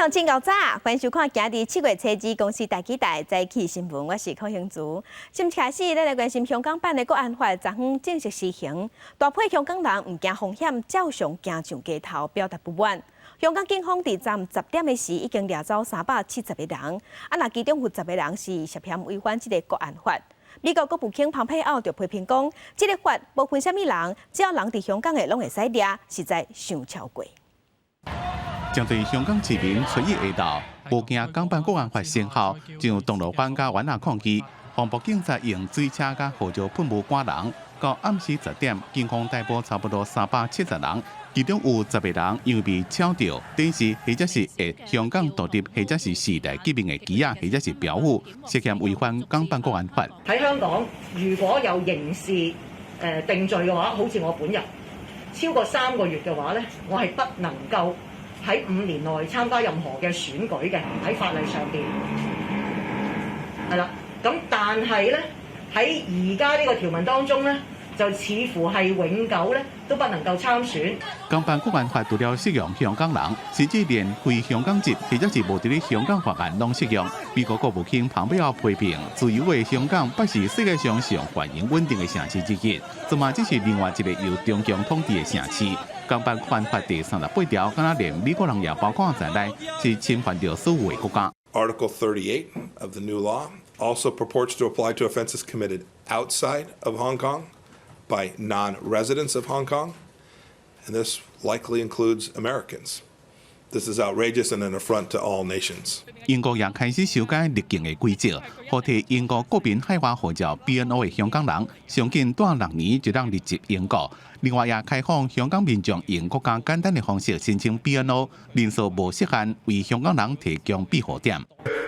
鄉親𠢕早，歡迎收看今日7月初二公視大幾台早起新聞，我是柯興竹。新聞開始，咱來關心香港版的國安法，昨昏正式施行，大批香港人毋驚風險，照常行上街頭表達不滿。香港警方佇昨昏10點的時已經掠走370個人，啊，若其中有十個人是涉嫌違反這个國安法。美國國務卿蓬佩奧就批評講，這个法無分啥物人，只要人佇香港的攏會使掠，實在傷超過。針對香港市民初一下晝無驚港版國安法生效，上銅鑼灣佮灣仔抗議，防暴警察用水車佮胡椒噴霧趕人。到暗時10點，警方逮捕差不多370人，其中有十個人因為被抄著展示或者是會香港獨立或者是時代革命的旗仔或者是標語，涉嫌違反港版國安法。喺香港，如果有刑事定罪嘅話，好似我本人超過3個月嘅話咧，我係不能夠喺5年內參加任何嘅選舉嘅，喺法例上邊係啦。咁但係咧，喺而家呢個條文當中咧，就似乎係永久咧都不能夠參選。港版國安法除了適用香港人，甚至連非香港籍或者是無佇咧香港犯案攏適用。美國國務卿蓬佩奧批評，自由的香港不是世界上上繁榮穩定的城市之一，這嘛只是另外一個由中共統治的城市。港版國安法第38條，敢若連美國人也包括在內，是侵犯著所有的國家。 Article 38 of the new law also purports to apply to offenses committed outside of Hong Kong by non-residents of Hong Kong, and this likely includes Americans. This is outrageous and an affront to all nations. 英國也開始修改入境的規則，予提英國國民海外護照 BNO 的香港人，上緊蹛6年就通入籍英國。另外，也開放香港民眾用閣較簡單的方式申請 BNO，人數無設限，為香港人提供庇護點。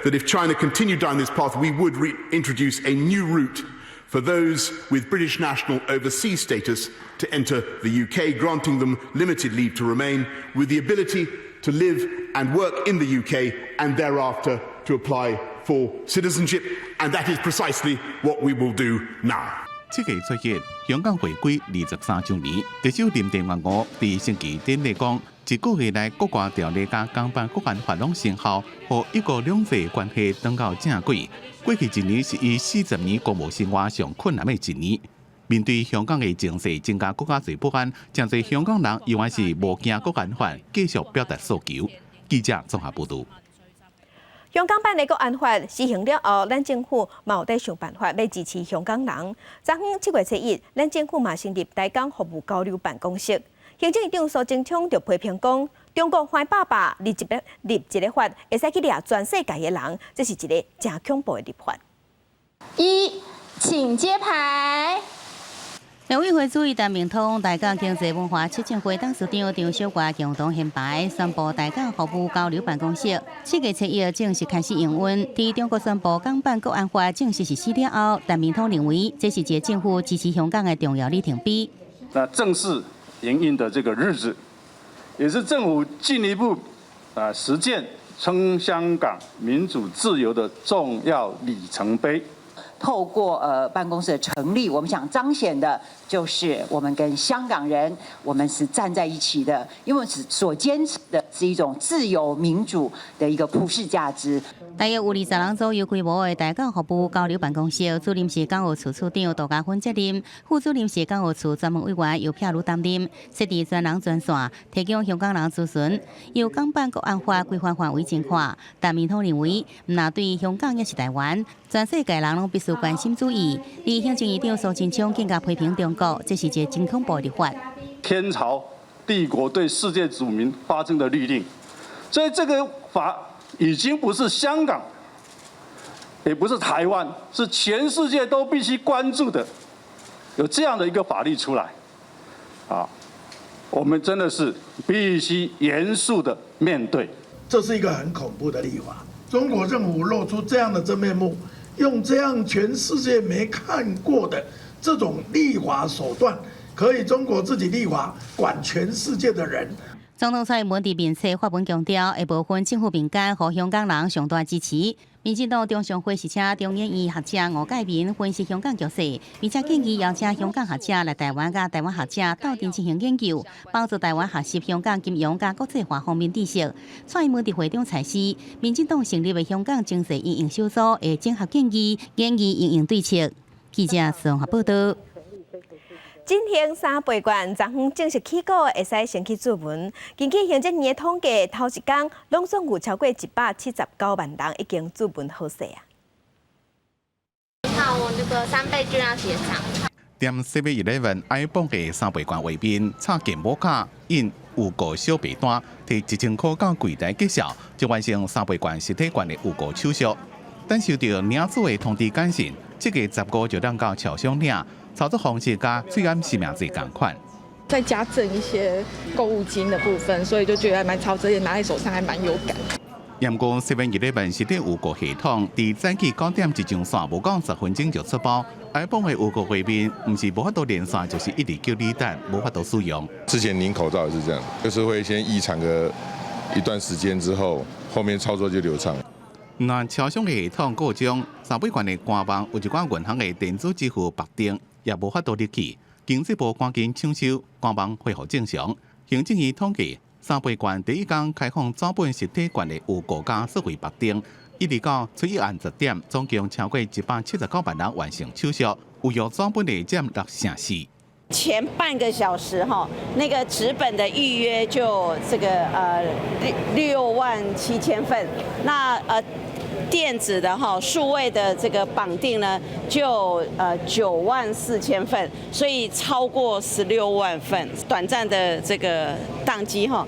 That if China continued down this path, we would reintroduce a new route for those with British national overseas status to enter the UK, granting them limited leave to remain, with the ability to live and work in the UK and thereafter to apply for citizenship. And that is precisely what we will do now. 7月初一，香港回歸23週年，特首林鄭月娥佇升旗典禮講，一個月內國外條例佮港版國安法攏生效，予一國兩制關係轉到正軌。過去一年是伊40年公務生活上困難的一年。面對香港的情勢增加閣較濟不安，誠濟香港人猶原是無驚國安法，繼續表達訴求。記者綜合報導。香港版的國安法施行了後，咱政府嘛有佇想辦法欲支持香港人。昨昏7月初一，咱政府嘛成立台港服務交流辦公室。行政院長蘇貞昌就批評講，中國番爸爸立一个法，會使去掠全世界的人，這是一个誠恐怖的立法。一，請揭牌。陸委會主委陳明通、台港經濟文化促進會董事長張小華共同掀牌，宣布台港服務交流辦公室7月初一正式開始營運。佇中國宣布港版國安法正式實施了後，陳明通認為這是一個政府支持香港的重要里程碑。那正式營運的這個日子，也是政府進一步實踐撐香港民主自由的重要里程碑。透過辦公室的成立，我們想彰顯的就是我們跟香港人，我們是站在一起的，因為是所堅持的是一種自由民主的一個普世價值。大約有20人左右規模的台港服務交流辦公室，主任是港澳處處長杜嘉芬接任，副主任是港澳處專門委員尤碧如擔任，設置專人專線，提供香港人諮詢。由港版國安法規範範圍真闊，陳明通認為，毋但對香港抑是台灣，全世界人攏必須關心注意。而行政院長蘇貞昌更加批評中國，這是一個真恐怖的立法。天朝帝國對世界子民發生的律令，所以這個法已經不是香港，也不是台灣，是全世界都必須關注的。有這樣的一個法律出來，啊，我們真的是必須嚴肅的面對。這是一個很恐怖的立法，中國政府露出這樣的真面目，用這樣全世界沒看過的這種立法手段，可以中國自己立法管全世界的人。總統蔡英文佇面冊發文強調，會無分政府民間，予香港人上大支持。民進黨中常會是請中研院學者吳介民分析香港局勢，並且建議邀請香港學者來台灣，佮台灣學者鬥陣進行研究，幫助台灣學習香港金融佮國際化方面知識。蔡英文佇會中採取，民進黨成立的香港情勢因應小組會整合建議，研議因應對策。記者綜合報道。振興三倍券昨昏正式起鼓，會使先去注文。根據行政院的統計，頭一工攏總有超過179萬人已經注文好勢啊。好，我這個三倍券要結帳。踮 7-Eleven iBook 的三倍券畫面，插健保卡印預購小白單，提1000箍到櫃台結數，就完成三倍券實體券的預購手續。等收到領取的通知簡訊，7月15就通到超商領。操作方式佮喙罨實名制仝款，再加贈一些購物金的部分，所以就覺得還蠻超值，也拿在手上還蠻有感。毋過 7-Eleven 實體預購系統，佇早起9點一上線，無到10分鐘就出包。iBook 的預購畫面，毋是無法度連線，就是一直叫你等，無法度使用。之前領口罩也是這樣，就是會先異常個一段時間之後，後面操作就流暢。那超商的系統故障，三倍券的官網有一寡銀行的電子支付綁定也無法度入去，經濟部趕緊搶修，官網恢復正常。行政院統計，三倍券第一工開放紙本實體券的預購佮數位綁定，一直到初一暗10點，總共超過179萬人完成手續，有約紙本的佔6成4。前半個小時哈，那個紙本的預約就這個6萬7千份，那電子的哈數位的這個綁定呢，就9萬4千份，所以超過16萬份。短暫的這個宕機哈，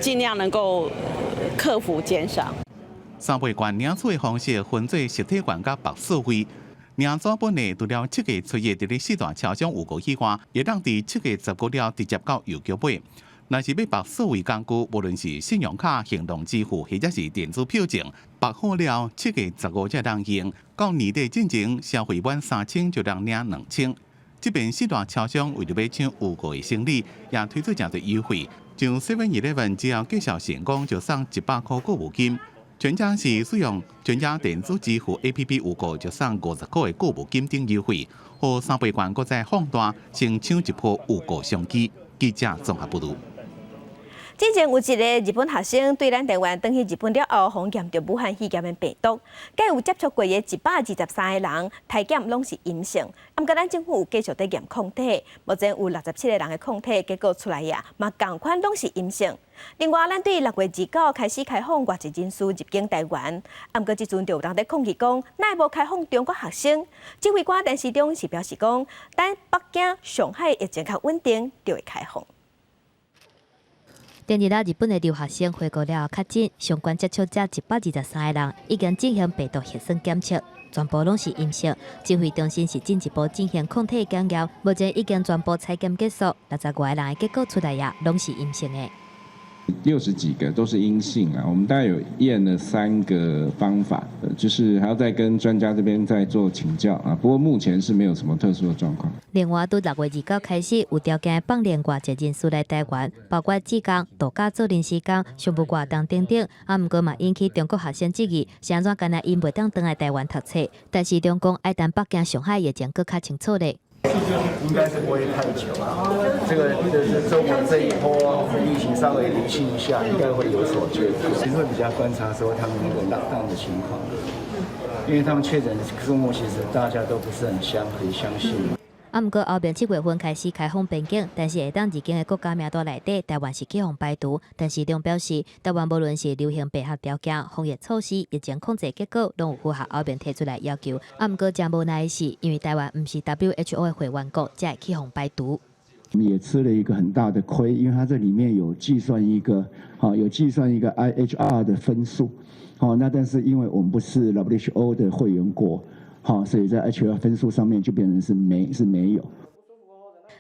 盡量能夠克服減少。三倍券領取的方式分做實體券佮縛數位。領紙本的除了7月初一佇咧四大超商預購以外，會當佇7月15了直接到郵局買。若是欲縛數位工具，無論是信用卡、行動支付，或者是電子票證，縛好了7月15才通用。到年底進前消費滿3000就通領2000。這邊四大超商為著欲搶預購的生意，也推出誠濟優惠，像 Seven Eleven 只要結數成功就送100箍購物金。全家是使用全家電子支付 APP 預購就送50箍的購物金等優惠，予三倍券閣再放大，先搶一波預購商機。記者綜合報導。之前有一个日本學生對咱台灣轉去日本了後，予驗著武漢肺炎的病毒，佮有接觸過的123個人，篩檢攏是陰性。毋過咱政府有繼續佇驗抗體，目前有67個人的抗體結果出來呀，嘛仝款攏是陰性。另外，咱對6月29開始開放外籍人士入境台灣，毋過這陣就有人佇抗議講，哪會無開放中國學生？指揮官陳時中是表示講，等北京、上海疫情較穩定，就會開放。前日啊，日本的留學生回國了後確診，相關接觸者123個人已經進行病毒核酸檢測，全部攏是陰性。指揮中心是進一步進行抗體檢驗，目前已經全部採檢結束，65個人的結果出來也攏是陰性的。 60幾個都是陰性啊，我們大概有驗了三個方法，就是還要再跟專家這邊再做請教啊。不過目前是沒有什麼特殊的狀況。另外，對6月29開始有條件放輪外籍人士來台灣，包括志工、度假做臨時工、商務活動等等。啊，毋過嘛引起中國學生質疑，是按怎干焦𪜶袂當轉來台灣讀冊？但是中共愛等北京、上海疫情閣較清楚咧。應該是不會太久啊，這個就是中國這一波疫情稍微理清一下，應該會有所結果。其實會比較觀察說他們那個 lockdown 的情況，因為他們確診數目其實大家都不是很可以相信。啊，毋過後面7月份開始開放邊境，但是會當入境的國家名單內底，台灣是去予排除。陳時中表示，台灣無論是流行病學條件、防疫措施、疫情控制結果，攏有符合歐盟提出來要求。啊，毋過誠無奈的是，因為台灣毋是 WHO 的會員國，才會去予排除。我們也吃了一個很大的虧，因為它這裡面有計算一個，好有計算一個 IHR 的分數，好，那但是因為我們不是 WHO 的會員國。好，所以在 IHR 分數上面就變成是沒有。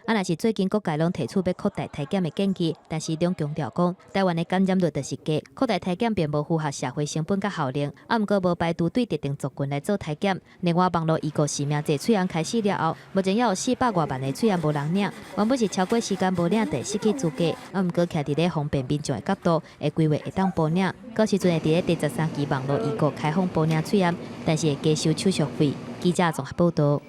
啊，若是最近各界攏提出欲擴大篩檢的建議，但是梁強調講，台灣的感染率就是低，擴大篩檢並無符合社會成本佮效能。啊，毋過無排除對特定族群來做篩檢。另外，網路預購實名制喙罨開始了後，目前猶有400外萬个喙罨無人領，原本是超過時間無領，就會失去資格。啊，毋過徛佇咧方便民眾的角度，會規劃會當補領。到時陣會佇咧第13期網路預購開放補領喙罨，但是會加收手續費。記者綜合報導。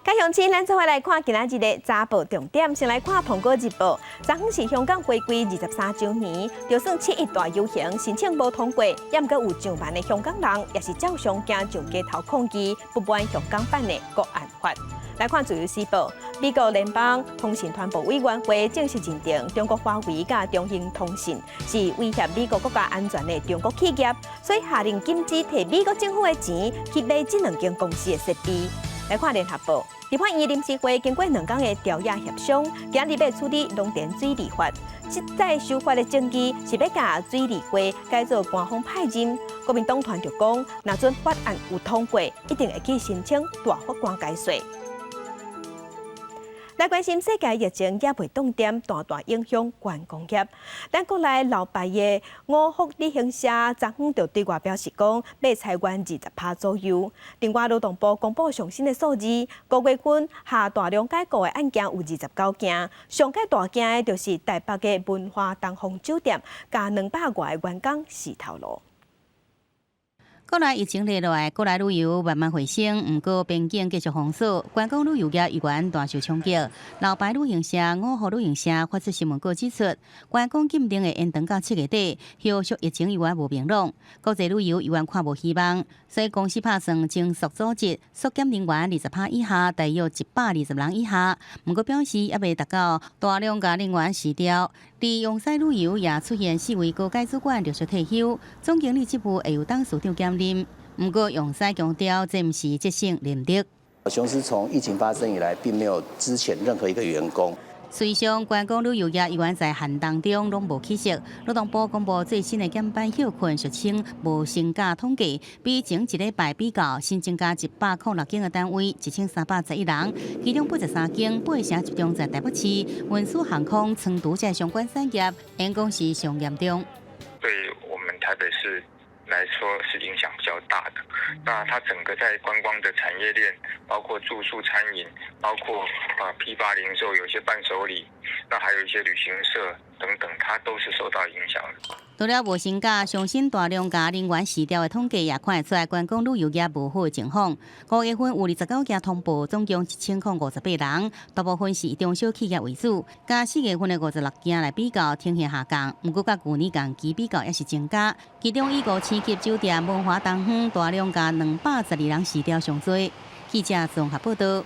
各位鄉親，咱做伙來看今仔日的早報重點，先來看《蘋果日報》。昨昏是香港回歸23週年，就算七一大遊行申請無通過，也毋過有上萬的香港人也是照常行上街頭抗議，不滿香港版的國安法。來看《自由時報》，美國聯邦通訊傳播委員會正式認定中國華為佮中興通訊是威脅美國國家安全的中國企業，所以下令禁止提美國政府的錢去買這兩間公司的設備。來看《聯合報》，立法院臨時會經過兩工的朝野協商，今日欲處理農田水利法。這擺修法的爭議是欲共水利會改做官方派任。國民黨團就講，若准法案有通過，一定會去申請大法官改選。來關心世界疫情猶未凍定，大大影響觀光業。咱國內老牌的五福旅行社，昨昏就對外表示講，欲裁員20%左右。另外，勞動部公布上新的數字，5月份下大量解雇的案件有29件，上蓋大件的就是台北的文華東方酒店，共200外个員工死頭路。國內疫情熱落來，國內旅遊慢慢回升，毋過邊境繼續封鎖，觀光旅遊業依然大受衝擊。老牌旅行社五福旅行社發出新聞稿指出，觀光禁令會延長到7月底，後續疫情依然無明朗，國際旅遊依然看無希望，所以公司拍算盡速組織縮減人員20%以下，大約120人以下。毋過表示猶未達到大量共人員辭掉。佇陽西旅遊也出現四位高階主管陸續退休，總經理職務會由董事長兼任。毋過陽西強調，這毋是節省人力。雄獅從疫情發生以來，並沒有資遣任何一個員工。隨上觀光旅遊業依然在寒冬中攏無起色。勞動部公布最新的減班歇睏，俗稱無薪假統計，比前一禮拜比較，新增加106間的單位，1311人，其中83間八成集中在台北市，運輸、航空、倉儲這相關產業，影響是上嚴重。對我們台北市來說是影響比較大的。那它整個在觀光的產業鏈，包括住宿、餐飲，包括批發零售，有些伴手禮，那還有一些旅行社等等，它都是受到影響的。除了無薪假、上新大量共人員辭掉的統計，也看會出來觀光旅遊業無好的情況。5月份有29件通報，總共1058人，大部分是中小企業為主。佮4月份的56件來比較，呈現下降。毋過佮舊年同期比較，也是增加。其中以五星級酒店文華東方大量共212人辭掉上濟。記者綜合報導。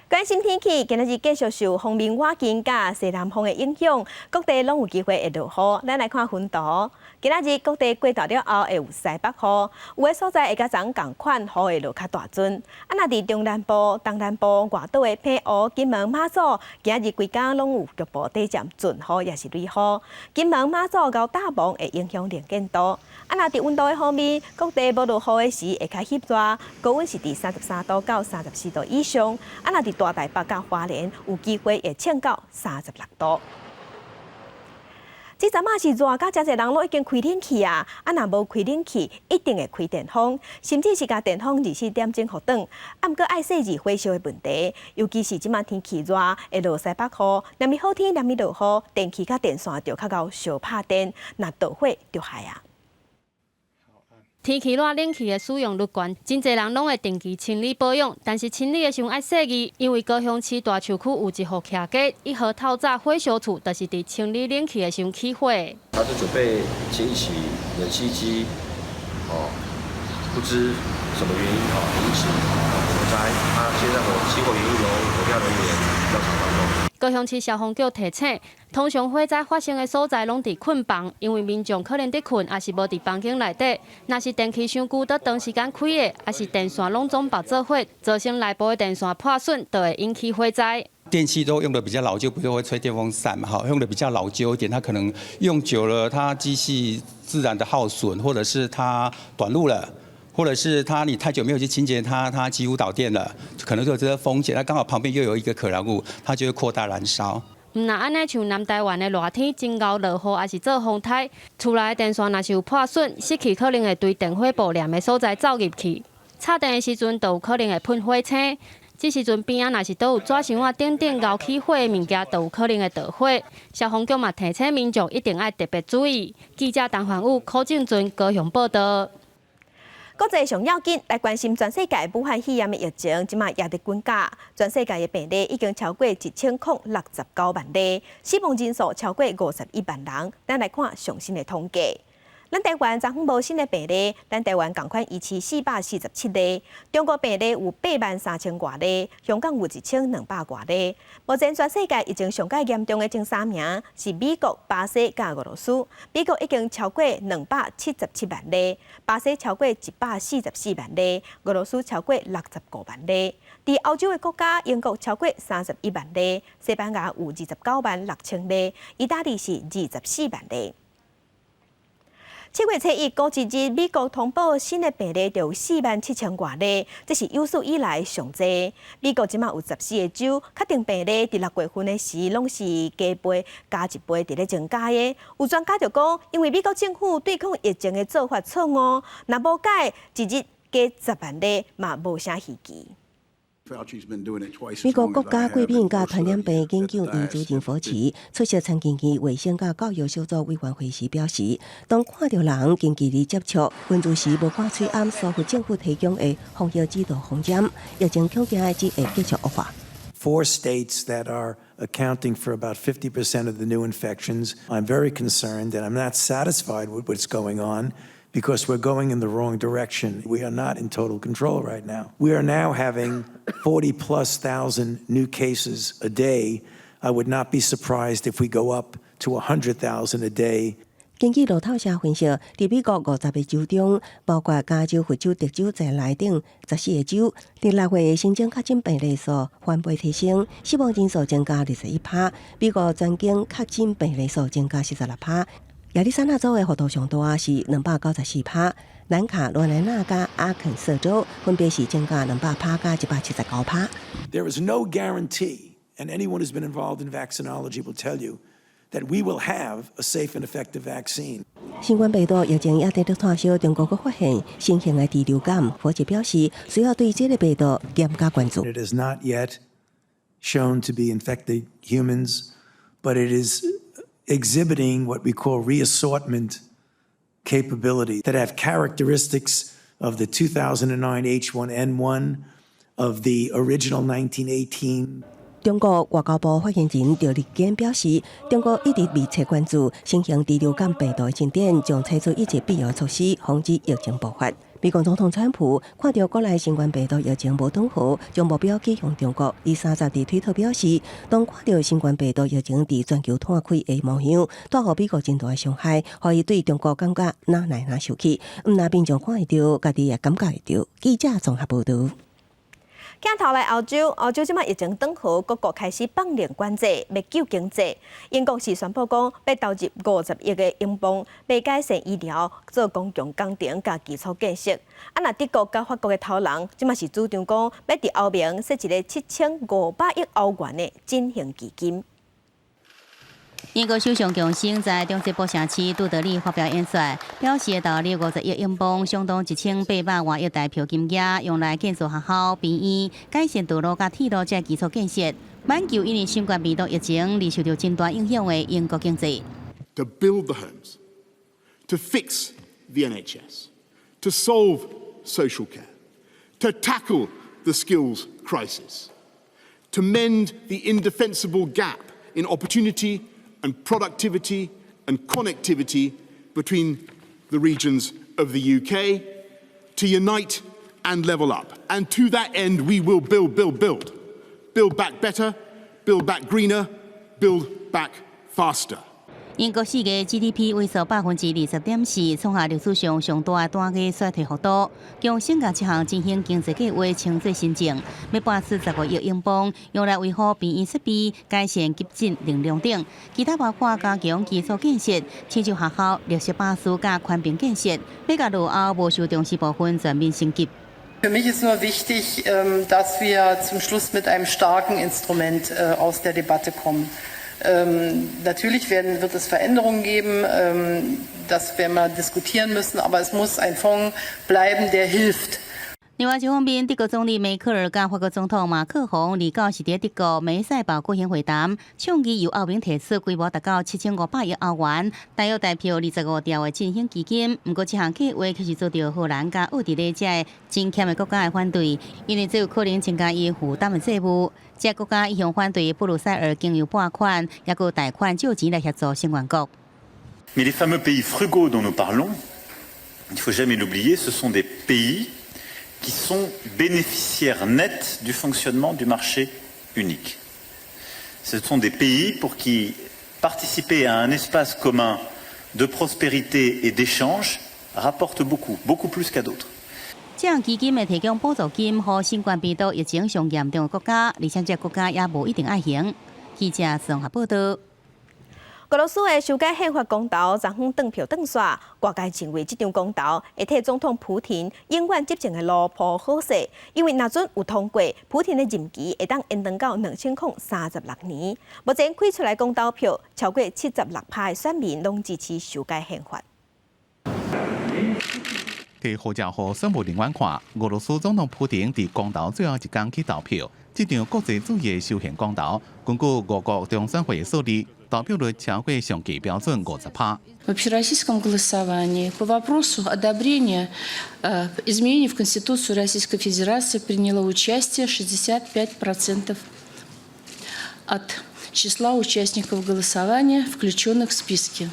關心天氣，今仔日繼續受鋒面倚近佮西南風的影響，各地攏有機會會落雨。咱來看雲圖，今仔日各地過晝了後會有西北雨，有的所在會佮昨仝款，雨會落較大陣。啊，若佇中南部、東南部、外島的澎湖、金門、馬祖，今仔日規工攏有局部短暫陣雨，抑是雷雨。金門、馬祖佮大鵬會影響能見度。啊，若佇溫度的方面，各地無落雨的時會較翕熱，高溫是佇33度到34度以上。啊，若佇大台北佮花蓮有機會會衝到36度。這陣仔是熱甲誠濟人攏已經開冷氣啊！啊，若無開冷氣，一定會開電風，甚至是共電風24點鐘予轉。啊，毋過愛細膩火燒的問題，尤其是這馬天氣熱，會落西北雨，連日好天，連日落雨，電器佮電線就較𠢕相拍電，若著火就害啊！天氣熱，冷氣的使用率懸，真濟人攏會定期清理保養，但是清理的時陣愛細膩，因為高雄市大樹區有一戶徛家，一號透早火燒厝，就是佇清理冷氣的時陣起火。他是準備清洗冷氣機，哦，不知什麼原因哦引起火災，他現在火起火原因由火調人員調查當中。高雄市消防局提醒，通常火災發生的所在攏佇睏房，因為民眾可能佇睏，抑是無佇房間內底。若是電器傷舊，閣長時間開的，抑是電線攏總縛做伙，造成內部的電線破損，就會引起火災。電器都用得比較老舊，不是會吹電風扇嘛？哈，用得比較老舊一點，它可能用久了，它機器自然的耗損，或者是它短路了，或者是它你太久沒有去清潔它，它幾乎導電了，可可能就有這個風險。那剛好旁邊又有一個可燃物，它就會擴大燃燒。毋若按呢，像南台灣的熱天真𠢕落雨，抑是做風颱，厝內的電線若是有破損，濕氣可能會對電火布連的所在走入去。插電的時陣，就有可能會噴火星。這時陣邊仔若是都有紙箱仔等等𠢕起火的物件，就有可能會著火。消防局嘛提醒民眾一定愛特別注意。記者陳環武、柯正尊高雄報道。國際上要緊來關心全世界武漢肺炎的疫情，這馬也佇滾價。全世界的病例已經超過1069萬例，死亡人數超過51萬人。咱來看上新的統計。咱台灣昨昏無新的病例，咱台灣仝款維持447例。中國病例有8萬3千外例，香港有1200外例。目前全世界疫情上蓋嚴重的前三名是美國、巴西佮俄羅斯。美國已經超過277萬例，巴西超過144萬例，俄羅斯超過65萬例。佇歐洲的國家，英國超過31萬例，西班牙有29萬6千例，意大利是24萬例。7月初1，孤一日，美國通報新的病例就有4萬7千外例，這是有史以來上濟。美國這馬有14個州確定病例，佇6月份的時攏是加倍加一倍佇咧增加的。有專家就講，因為美國政府對抗疫情的做法錯誤，若無改一日加10萬例嘛無啥稀奇。美國國家過敏佮傳染病研究院主任佛奇出席參議院衛生佮教育小組委員會時表示，當看著人近距離接觸，噴注時無掛喙罨，疏忽政府提供的防疫指導方針，疫情恐驚只會繼續惡化。 Four states that are accounting for about 50% of the new infections. I'm very concerned and I'm not satisfied with what's going on because we're going in the wrong direction. We are not in total control right now. We are now having 40 plus thousand new cases a day. I would not be surprised if we go up to 100,000 a day. 根據路透社分析，佇美國50個州中，包括加州、佛州、德州在內等14個州，佇6月新增確診病例數翻倍提升，死亡人數增加21%。美國全境確診病例數增加46%。亞利桑那州的幅度上大是294%，南卡羅來納佮阿肯色州分別是增加200%佮179%。 There is no guarantee, and anyone who's been involved in vaccinology will tell you that we will have a safe and effective vaccine. 新冠病毒疫情也佇咧拖燒，中國閣發現新型的豬流感，佛奇表示需要對這个病毒嚴加關注。 It is not yet shown to be infecting humans, but it is exhibiting what we call reassortment capability that have characteristics of the 2009 H1N1, of the original 1918. 中國外交部發言人趙立堅表示，中國一直密切關注新型豬流感病毒的進展，將採取一切必要措施，防止疫情爆發。美國總統川普看著國內新冠病毒疫情無轉好，將目標指向中國。伊30佇推特表示，當看著新冠病毒疫情佇全球湠開的模樣，帶予美國真大的傷害，予伊對中國感覺若來若生氣。毋但民眾看會著，家己也感覺會著。記者綜合報導。鏡頭來歐洲，歐洲這馬疫情轉好，各國開始放寬管制，欲救經濟。英國是宣布講，欲投入50億个英鎊，欲改善醫療、做公共工程佮基礎建設。啊，若德國佮法國的頭人，這馬是主張講，欲佇歐盟設一个7500億歐元的振興基金。英國首相強生在中西部城市杜德利發表演說，表示投入50億英鎊，相當1800外億台幣金額，用來建造學校、醫院、改善道路佮鐵路這基礎建設，挽救因為新冠病毒疫情而受著真大影響的英國經濟。 To build the homes, to fix the NHS, to solve social care, to tackle the skills crisis, to mend the indefensible gap in opportunity and productivity and connectivity between the regions of the UK, to unite and level up. And to that end, we will build, build, build. Build back better, build back greener, build back faster. 英國4月 GDP 萎縮20.4%，創下歷史上上大單月衰退幅度。強生共這項振興經濟計畫稱做新政，欲撥出15億英鎊，用來維護病院設備、改善急診能量等。其他包括加強基礎建設、親像學校、綠色巴士佮寬頻建設，欲共落後無受重視部分全面升級。Für mich ist nur wichtig, dass wir zum Schluss mit einem starken Instrument aus der Debatte kommen. Natürlich wird es Veränderungen geben, das werden wir diskutieren müssen, aber es muss ein Fonds bleiben, der hilft. 另外一方面，德國總理梅克爾佮法國總統馬克宏29是佇德國梅塞堡舉行會談，倡議由歐盟提出規模達到7500億歐元，大約台幣25兆的振興基金。毋過，這項計畫卻是遭到荷蘭佮奧地利這个真儉的國家的反對，因為這有可能增加伊負擔的債務。這个國家一向反對布魯塞爾經由撥款，抑閣貸款借錢來協助成員國。 Mais les fameux pays frugaux dont nous parlons, il ne faut jamais l'oublier, ce sont des pays qui sont bénéficiaires nets du fonctionnement du marché unique. Ce sont des pays pour qui participer à un espace commun de prospérité et d'échange rapporte beaucoup, beaucoup plus qu'à d'autres. 這項基金會提供補助金，予新冠病毒疫情上嚴重的國家，而且這個國家也無一定愛還。記者綜合報道。俄羅斯的修改憲法公投，昨昏斷票斷煞，外界認為這場公投會替總統普廷永遠執政的路鋪好勢，因為若準有通過，普廷的任期會當延長到2036年。目前開出來公投票超過76%的選民攏支持修改憲法。佇護照予選務人員看，俄羅斯總統普廷佇公投最後一工去投票。這場國際注意的修憲公投，根據俄國中選會的數字，投票率超過上低標準50%。 В общероссийском голосовании по вопросу одобрения изменений в Конституцию Российской Федерации приняло участие 65% от числа участников голосования, включенных в списки.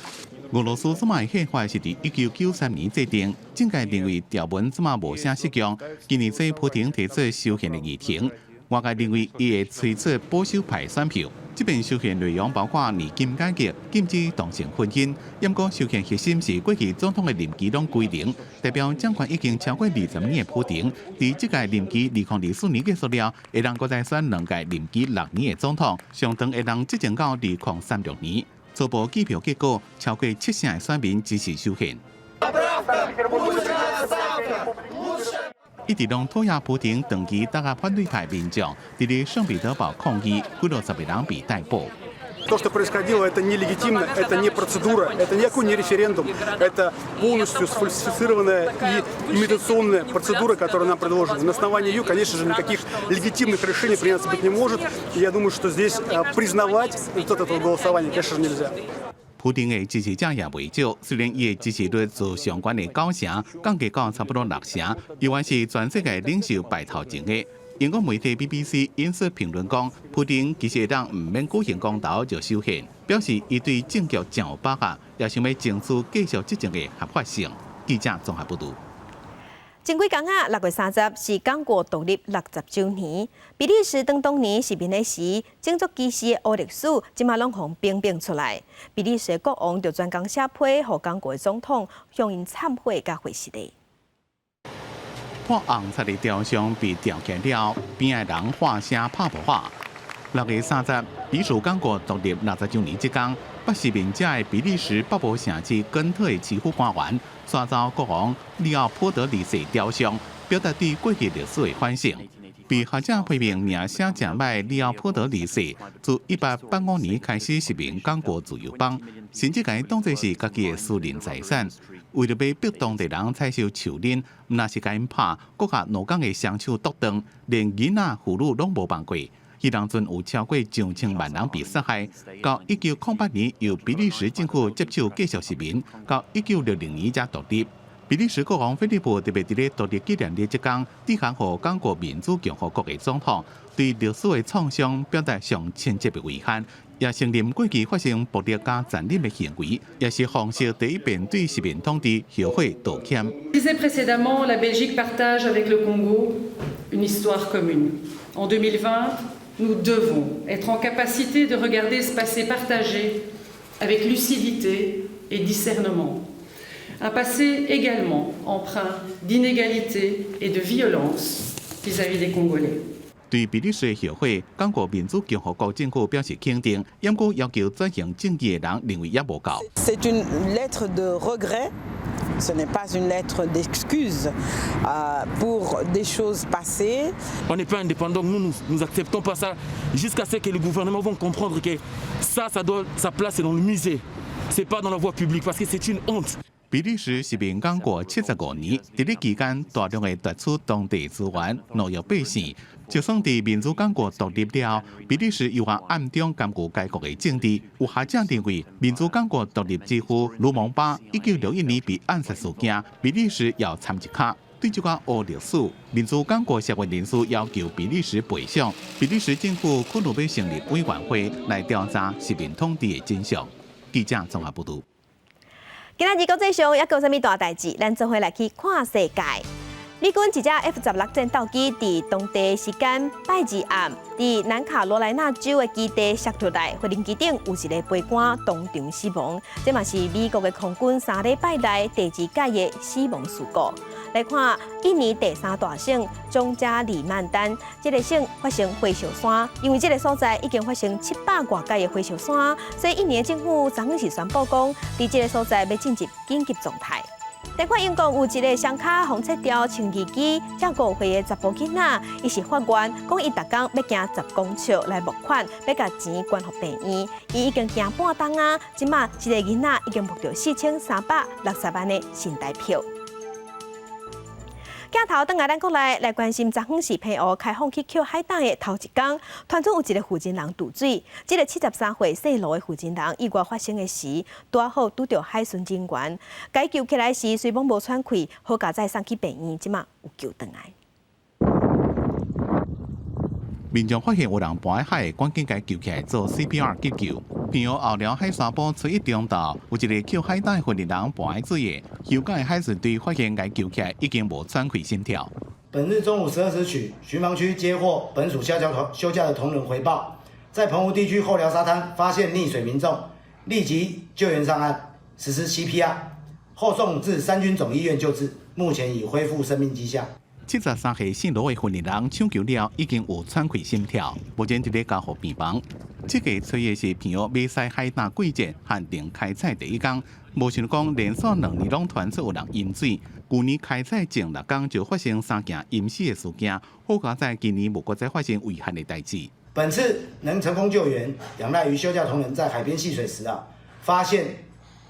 俄羅斯這擺憲法是佇1993年制定，政界認為條文這擺無啥適用。今年底普廷提出修憲的議程，外界認為伊會催出保守派選票。這遍修憲內容包括年金改革、禁止同性婚姻。毋過修憲核心是過去總統的任期攏歸零，代表掌權已經超過20年的普廷，佇這屆任期2024年結束了，會當閣再選兩屆任期6年的總統，上長會當執政到2036年。初步計票結果，超過七成的選民支持修憲。一直攏討厭普廷長期打壓反對派民眾，佇咧聖彼得堡抗議，幾落十個人被逮捕。 То, что происходило, это нелегитимно, это не процедура, это никакой не референдум, это полностью сфальсифицированная и имитационная процедура, которая нам предложена. На основании ее, конечно же, никаких легитимных решений приняться быть не может. И я думаю, что здесь признавать результат этого голосования, конечно же, нельзя. 普丁的支持者也袂少，雖然伊的支持率自上懸的9成降低到差不多6成，猶原是全世界領袖排頭前的。英國媒體 BBC 引述評論講，普丁其實會當毋免舉行公投就修憲，表示伊對政局真有把握，也想欲爭取繼續執政的合法性。記者綜合報導。前幾工仔，6月30是剛果獨立60週年。比利時當當年殖民的時，種族歧視的黑歷史，這馬攏予反映出來。比利時國王就專工寫批，予剛果的總統向𪜶懺悔佮回失禮。破紅漆的雕像被吊起了，邊仔人喊聲拍噗仔。6月30，比屬剛果獨立60週年這工，北殖民者的比利時北部城市根特的市府官員刷走國王利奧波德二世雕像，表達對過去歷史的反省。被學者批評名聲誠䆀利奧波德二世，自1885年開始殖民剛果自由邦，甚至共伊當作是家己的私人財產。為著欲逼當地人採收樹林，毋但是共𪜶拍，閣共農工的雙手剁斷，連囡仔婦女攏無放過。彼當陣有超過上千萬人被殺害。到1908年，由比利時政府接手繼續殖民，到1960年才獨立。比利時國王菲利普特別佇咧獨立紀念日這工，致函予剛果民主共和國的總統，對歷史的創傷表達上深切的遺憾，也承認過去發生暴力佮殘忍的行為，也是紅色第一遍對殖民統治後悔道歉。 Disais précédemment, la Belgique partage avec le Congo une histoire commune. En 2020, nous devons être en capacité de regarder ce passé partagé avec lucidité et discernement. Un passé également empreint d'inégalité et de violence vis-à-vis des Congolais. 對比利時的後悔，剛果民主共和國政府表示肯定，毋過要求轉型正義的人認為猶無夠。 C'est une lettre de regret, ce n'est pas une lettre d'excuse pour des choses passées. On n'est pas indépendant, nous, nous nous acceptons pas ça jusqu'à ce que le gouvernement vont comprendre que ça doit sa place est dans le musée, c'est pas dans la voie publique parce que c'est une honte. 比利時殖民剛果75年，佇咧期間大量的奪取當地資源，奴役百姓。就算佇民主剛果獨立了，比利時猶原暗中干預該國的政治。有學者認為，民主剛果獨立之父盧蒙巴1961年被暗殺事件，比利時也摻一跤。對這個烏歷史，民主剛果社會人士要求比利時賠償。比利時政府可能欲成立委員會來調查殖民統治的真相。記者綜合報導。今仔日國際上猶閣有啥物大代誌？咱做伙來去看世界。美軍一隻 F-16戰鬥機佇當地時間拜二暗，佇南卡羅來納州的基地摔落來，飛行機頂有一个飛官當場死亡。這嘛是美國的空軍3禮拜內第二擺的死亡事故。來看印尼第三大省中加里曼丹，這个省發生火燒山，因為這个所在已經發生700外擺的火燒山，所以印尼的政府昨昏是宣布講，佇這个所在欲進入緊急狀態。來看英國有一个雙跤予切掉穿義肢才5歲的查埔囡仔，伊是發願講伊逐工欲行10公尺來募款，欲共錢捐予病院。伊已經行半冬啊，這馬這个囡仔已經募著4360萬的新台票。鏡頭轉來咱國內來關心，昨昏是澎湖開放去抾海膽的頭一工，傳出有一个負責人墮水。這个73歲姓盧的負責人意外發生的時，拄好拄著海巡人員，共伊救起來時，雖罔無喘氣，好佳哉送去病院，這馬有救轉來。民眾發現有人跋佇海，趕緊共伊救起來做 CPR 急救。澎湖後寮海沙埔初一中晝，有一个抾海膽的負責人跋佇水的，香港的海巡隊發現共伊救起來，已經無喘氣心跳。本日中午12時許，巡防區接獲本署休假同休假的同仁回報，在澎湖地區後寮沙灘發現溺水民眾，立即救援上岸，實施 CPR，後送至三軍總醫院救治，目前已恢復生命跡象。73歲姓羅的婦人搶救了，已經有喘氣心跳，目前佇咧加護病房。這个初一是澎湖馬屎海膽季節限定開採第一工，無想講連續2年攏傳出有人淹水。舊年開採前6工就發生三件淹死的事件，好佳哉今年無閣再發生遺憾的代誌。本次能成功救援，仰賴於休假同仁在海邊戲水時啊，發現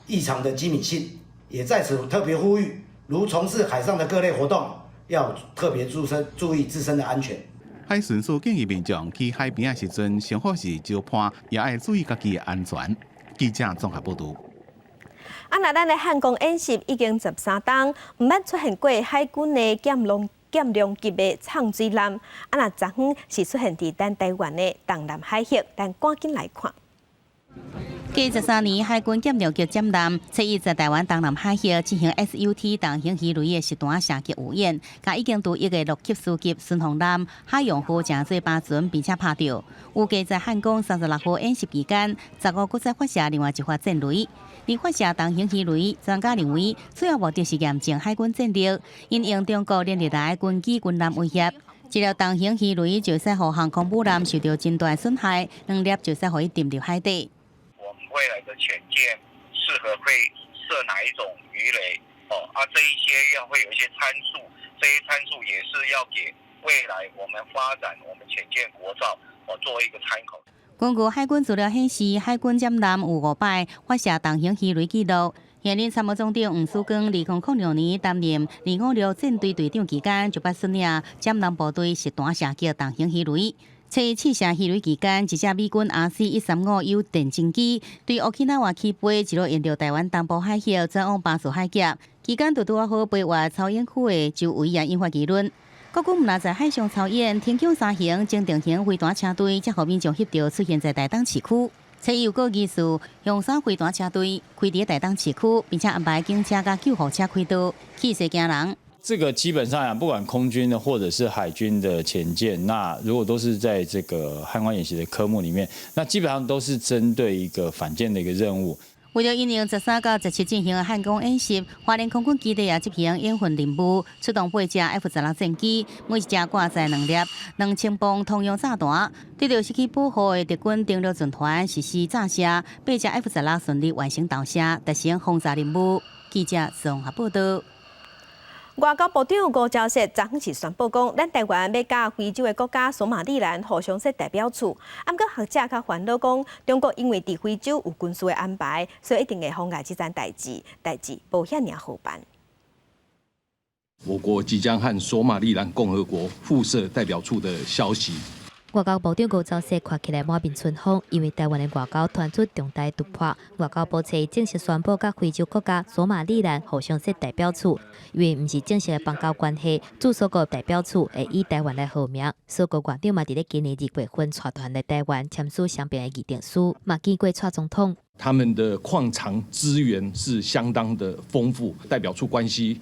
異常的機敏性，也在此特別呼籲，如從事海上的各類活動，要特別注意自身的安全。海巡署建議民眾去海邊的時陣，上好是相伴，也愛注意家己的安全。記者綜合報導。啊，若咱的漢光演習已經13冬，毋捌出現過海軍的艦量級的藏水艦。啊，若昨昏是出現佇咱台灣的東南海域，咱趕緊來看。繼13年海軍艦量級艦艦，初一在台灣東南海域進行 SUT 重型魚雷的實彈射擊預演，共已經除役的諾級斯級巡防艦海洋號成做靶船，並且拍著。預計在漢光36號演習期間，15閣再發射另外一發戰雷。而發射重型魚雷，專家認為主要目的是驗證海軍戰力，因應中國連日來軍機軍艦威脅。一粒重型魚雷就使予航空母艦受著真大損害，兩粒就使予伊沉入海底。我們未來的潛艦適合會設哪一種魚雷？哦，啊，這一些要會有一些參數，這些參數也是要給未來我們發展我們潛艦國造哦做一個參考。根據海軍資料顯示，海軍艦艦有五擺發射重型魚雷記錄。現任參謀總長吳思光2006年擔任256戰隊隊長期間，就捌率領艦艦部隊實彈射擊重型魚雷。初一試射魚雷期間，一隻美軍 RC-135U 電偵機對 Okinawa 起飛，一路沿著台灣東部海域轉往巴士海峽，期間就拄仔好飛越操演區的周圍，也引發議論。國軍毋但在海上操演，天弓三型、精定型飛彈車隊，才予民眾翕著出現在台東市區。初一又閣疑似雄三飛彈車隊開佇台東市區，並且安排警車佮救護車開道，氣勢驚人。這個基本上講，不管空軍的或者是海軍的潛艦，那如果都是在這個漢光演習的科目裡面，那基本上都是針對一個反艦的一個任務。為著因應13到17進行的漢光演習，花蓮空軍基地也執行演訓任務，出動八架 F-16戰機，每一架掛載兩粒2000磅通用炸彈，對著失去保護的敵軍登陸船團實施炸射，八架 F-16順利完成投射，達成轟炸任務。記者綜合報道。外交部長吳釗燮昨昏是宣布講，咱台灣欲佮非洲的國家索馬利蘭互相設代表處。毋過學者較煩惱講，中國因為佇非洲有軍事的安排，所以一定會妨礙這層代誌，代誌無遐爾好辦。我國即將和索馬利蘭共和國互設代表處的消息。外交部長吳釗燮看起來滿面春風，因為台灣的外交傳出重大突破。外交部初正式宣布，佮非洲國家索馬利蘭互相設代表處，因為毋是正式的邦交關係，駐索國代表處會以台灣來號名。索國外長嘛佇咧今年2月份帶團來台灣簽署雙邊的議定書，嘛見過蔡總統。他們的礦藏資源是相當的豐富，代表處關係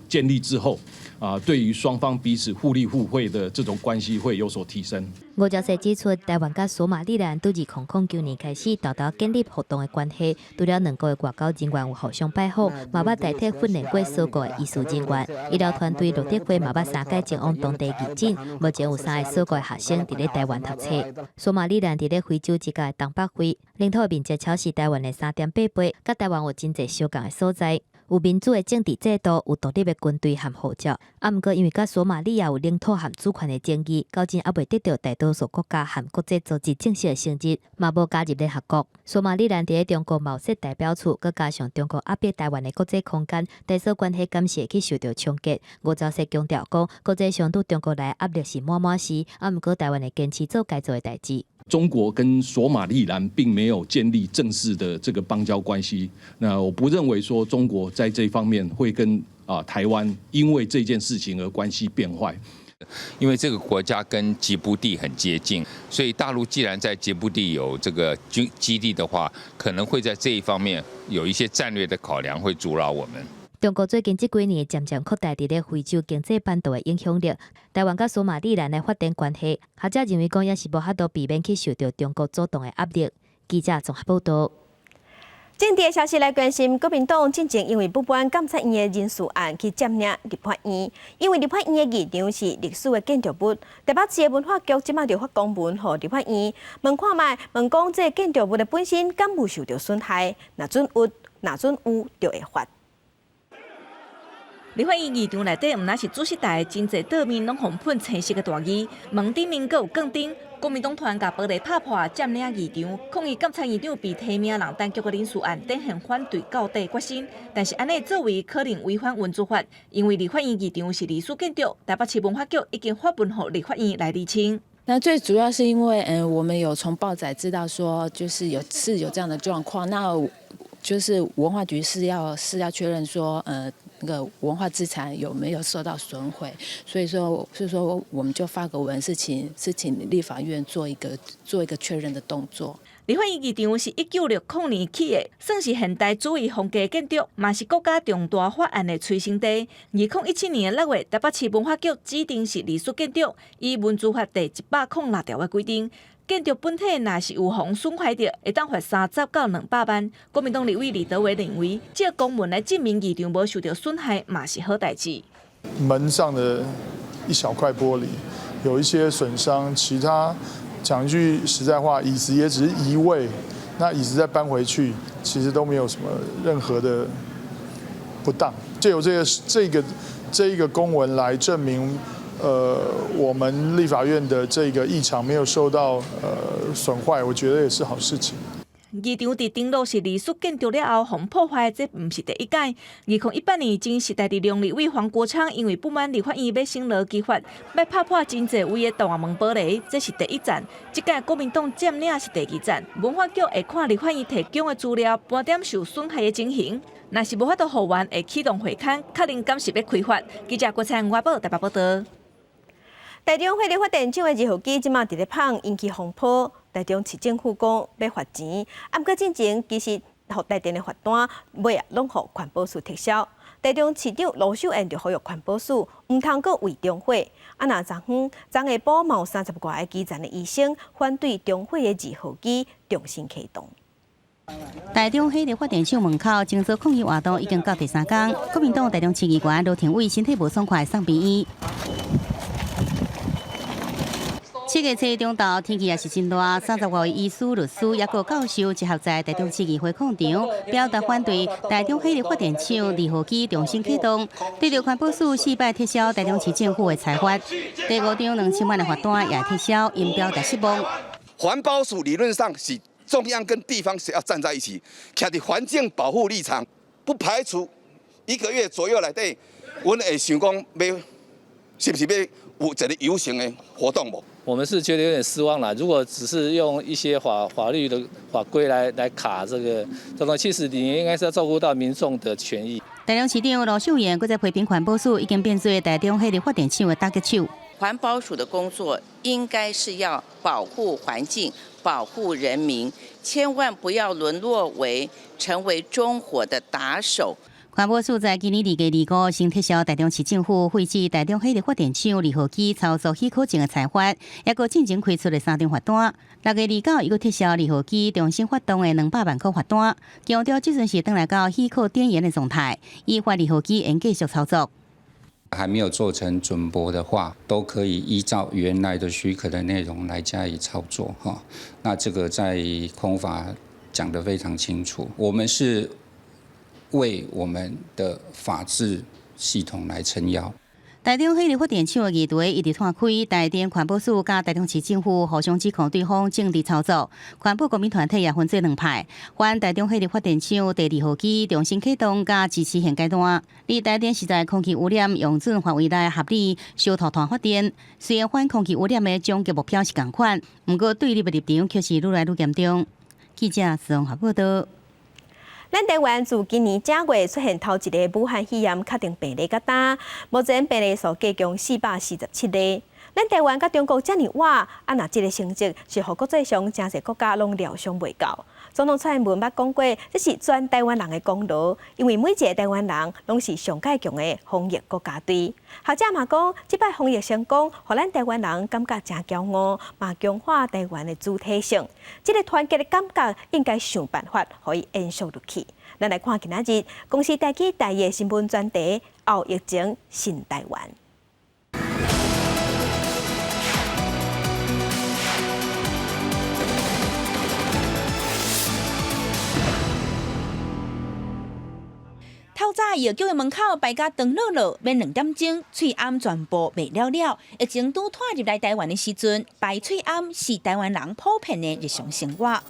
建立之後，啊，對於雙方彼此互利互惠的這種關係會有所提升。吳釗燮指出，台灣佮索馬利蘭對2009年開始沓沓建立互動的關係，除了兩國的外交人員有互相拜訪，嘛捌代替訓練過索國的醫師人員。醫療團隊陸德輝嘛捌三擺前往當地義診，目前有三个索國的學生佇咧台灣讀冊。索馬利蘭佇咧非洲之角的東北非，領土面積超是台灣的3.8倍，佮台灣有真濟相仝的所在。有民主的政治制度，有獨立的軍隊和護照。啊，毋過因為佮索馬利亞有領土和主權的爭議，到今猶未得到大多數國家和國際組織正式的承認，嘛無加入聯合國。索馬利蘭佇咧中國嘛有設代表處，閣加上中國壓迫台灣的國際空間，台索關係敢是會去受著衝擊。吳釗燮強調講，國際上對中國來壓力是滿滿是，啊，毋過台灣會堅持做該做的代誌。中國跟索馬利蘭並沒有建立正式的這個邦交關係，那我不認為說中國在這方面會跟台灣因為這件事情而關係變壞。因為這個國家跟吉布地很接近，所以大陸既然在吉布地有這個軍基地的話，可能會在這一方面有一些戰略的考量，會阻擾我們。中國最近這幾年漸漸擴大佇咧非洲經濟版圖的影響力。台灣佮索馬利蘭的發展關係，學者認為講也是無法度避免去受著中國主動的壓力。記者綜合報道。政治的消息來關心，國民黨進前因為不滿監察院的人事案去佔領立法院，因為立法院的議場是歷史的建築物，台北市的文化局這擺就發公文予立法院，問看覓，問講這建築物的本身敢有受著損害，若準有，若準有就會罰。立法院議場內底，毋但是主席台，真濟桌面攏予噴青色的大字，門頂面閣有鋼釘。國民黨團共玻璃拍破，佔領議場，抗議監察院長被提名人陳菊的人事案，展現反對到底決心。但是按呢作為可能違反文資法，因為立法院議場是歷史建築，台北市文化局已經發文予立法院來釐清。那最主要是因為，我們有從報載知道說，就是有這樣的狀況，那就是文化局是要確認說，那個文化資產有沒有受到損毀，所以說我們就發個文，是請立法院做一個確認的動作。立法院議場是1960年起的，算是現代主義風格建築，嘛是國家重大法案的催生地。2017年6月，台北市文化局指定是歷史建築，依文資法第106條的規定，建築本體若是有予損壞著，會當罰30到200萬。國民黨立委李德維認為，這個公文來證明議場無受著損害，嘛是好代誌。門上的一小塊玻璃有一些損傷，其他講一句實在話，椅子也只是移位，那椅子再搬回去，其實都沒有什麼任何的不當。借由這一個公文來證明，我們立法院的這個議場沒有受到損壞，我覺得也是好事情。議場佇登錄是歷史建築了後，予破壞，這毋是第一屆。2018年，前時代力量立委黃國昌因為不滿立法院欲審勞基法，欲拍破真濟位的大門玻璃，這是第一戰。這屆國民黨佔領是第二戰。文化局會看立法院提供的資料，盤點受損害的情形。若是無法度復原，會啟動會勘，確認敢是欲開罰。記者郭彩外報台北報道。台中火力發電廠的二號機這馬佇咧麭，引起風波。台中市政府講欲罰錢，毋過進前其實予台電的罰單尾仔攏予環保署撤銷。台中市長盧秀燕就呼籲環保署毋通閣為中火。啊，若昨昏昨下晡嘛有30外个基層的醫生反對中火的二號機重新啟動。台中火力發電廠門口靜坐抗議活動已經到第三工，國民黨台中市議員羅庭偉身體無爽快，送病院。7月初中晝天氣也是真熱，30外位醫師、律師抑閣教授集合在台中市議會廣場，表達反對台中火力發電廠二號機重新啟動，對著環保署四擺撤銷台中市政府的裁罰，第五張2000萬的罰單也撤銷，𪜶表達失望。環保署理論上是中央跟地方是要站在一起，徛佇環境保護立場，不排除一個月左右內底，阮會想講欲是毋是欲有一個遊行的活動無？我們是覺得有點失望啦。如果只是用一些法律的法規來卡這個這東西，其實你應該是要照顧到民眾的權益。台中市長盧秀燕閣再批評環保署已經變做台中火力發電廠的打擊手。環保署的工作應該是要保護環境、保護人民，千萬不要淪落為成為中火的打手。環保署在今年2月25先撤銷台中市政府廢止台中火力發電廠二號機操作許可證的裁罰，抑閣進前開出的三張罰單。6月29又閣撤銷二號機重新發動的200萬塊罰單，強調這陣是轉來到許可展延的狀態，依法二號機應繼續操作。還沒有做成准駁的話，都可以依照原來的許可的內容來加以操作。哈，那這個在空法講得非常清楚，我們是為我們的法治系統來撐腰。台中火力發電廠的議題一直拖開，台電環保署佮台中市政府互相指控對方政治操作，環保公民團體也分做兩派，反台中火力發電廠第二號機重新啟動佮支持現階段。而台電是在空氣污染標準範圍內合理燒塗炭發電，雖然反空氣污染的終極目標是仝款，毋過對立的立場卻是愈來愈嚴重。記者綜合報道。咱台灣自今年正月出現頭一例武漢肺炎確定病例到今，目前病例數加共447例。咱台灣佮中國遮爾倚，啊若這个成績是予國際上誠濟國家攏料想袂到。總統蔡英文捌講過，這是全台灣人的功勞，因為每一个台灣人攏是上蓋強的防疫國家隊。學者嘛講，這擺防疫成功，予咱台灣人感覺誠驕傲，嘛強化台灣的主體性。這个團結的感覺，應該想辦法予伊延續落去。咱來看今仔日公視台語台語新聞專題：後疫情新台灣。透早藥局的門口排甲長樂樂，免2點鐘，喙罨全部賣了了。疫情拄拖入來台灣的時陣，排喙罨是台灣人普遍的日常生活。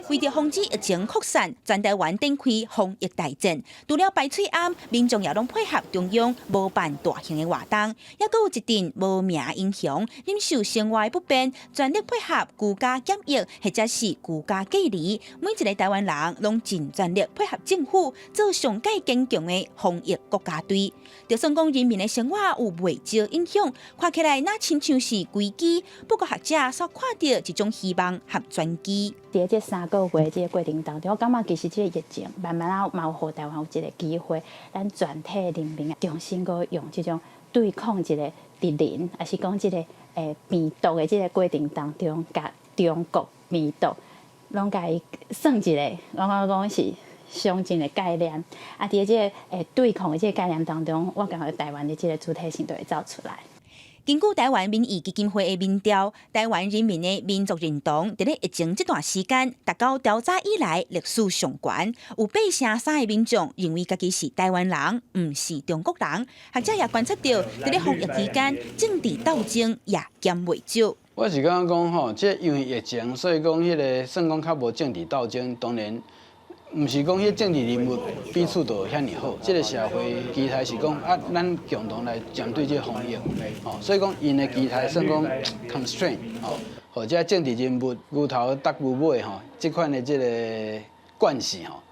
為著防止疫情擴散，全台灣展開防疫大戰。除了排喙罨，民眾也攏配合中央無辦大型的活動，抑閣有一陣無名英雄忍受生活的不便，全力配合居家檢疫或者是居家隔離。每一个台灣人攏盡全力配合政府，做上蓋堅強的防疫國家隊。就算講人民的生活有袂少影響，看起來若親像是危機。不過學者煞看著一種希望和轉機。佇這3個月這个過程當中，我感覺其實這个疫情慢慢仔嘛有予台灣有一个機會，咱全體人民重新閣用這種對抗一个敵人，抑是講這个病毒的這个過程當中，共中國病毒攏共伊算一个，我感覺講是相近的概念。啊，佇這个對抗的這个概念當中，我感覺台灣的這个主體性就會走出來。根據台灣民意基金會的民調，台灣人民的民族認同，佇咧疫情這段時間達到調查以來歷史上懸，有8.3%的民眾認為家己是台灣人，毋是中國人。學者也觀察到，佇咧防疫期間，政治鬥爭也減袂少。我是感覺講吼，這因為疫情，所以講彼个算講較無政治鬥爭，當然。毋是講彼政治人物彼此就遐爾好，這个社會期待是講啊，咱共同來針對這个防疫，吼，所以講𪜶的期待算講 constraint，吼，或者政治人物牛頭搭牛尾吼，這款的這个關係吼，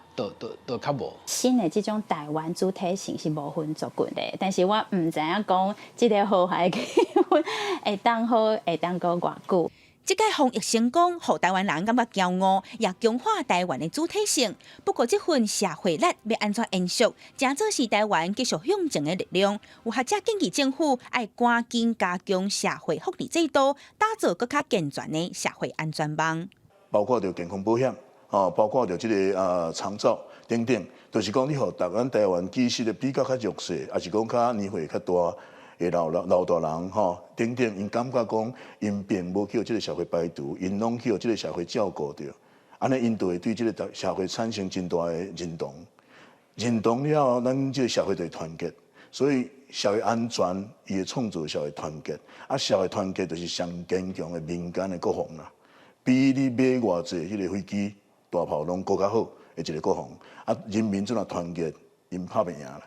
都較無。新的這種台灣主體性是無分族群的，但是我毋知影講這个和諧氣氛會當好，會當閣偌久。這屆防疫成功，予台灣人感覺驕傲，也強化台灣的主體性。不過，這份社會力欲按怎延續，誠做是台灣繼續向前的力量。有學者建議政府愛趕緊加強社會福利制度，打造閣較健全的社會安全網。包括著健康保險，吼，包括著這个長照等等，就是講你予咱台灣其實比較較弱勢，抑是講較年歲較大的老老老大人吼等等，𪜶感覺講𪜶並無去予這个社會排除，𪜶攏去予這个社會照顧著，按呢𪜶就會對這个社會產生真大的認同，認同了後，咱這个社會就會團結，所以社會安全伊會創造社會團結，啊社會團結就是上堅強的民間的國防啦，比你買偌濟彼个飛機、大炮攏閣較好的一个國防，啊人民怎若團結，𪜶拍袂贏啦。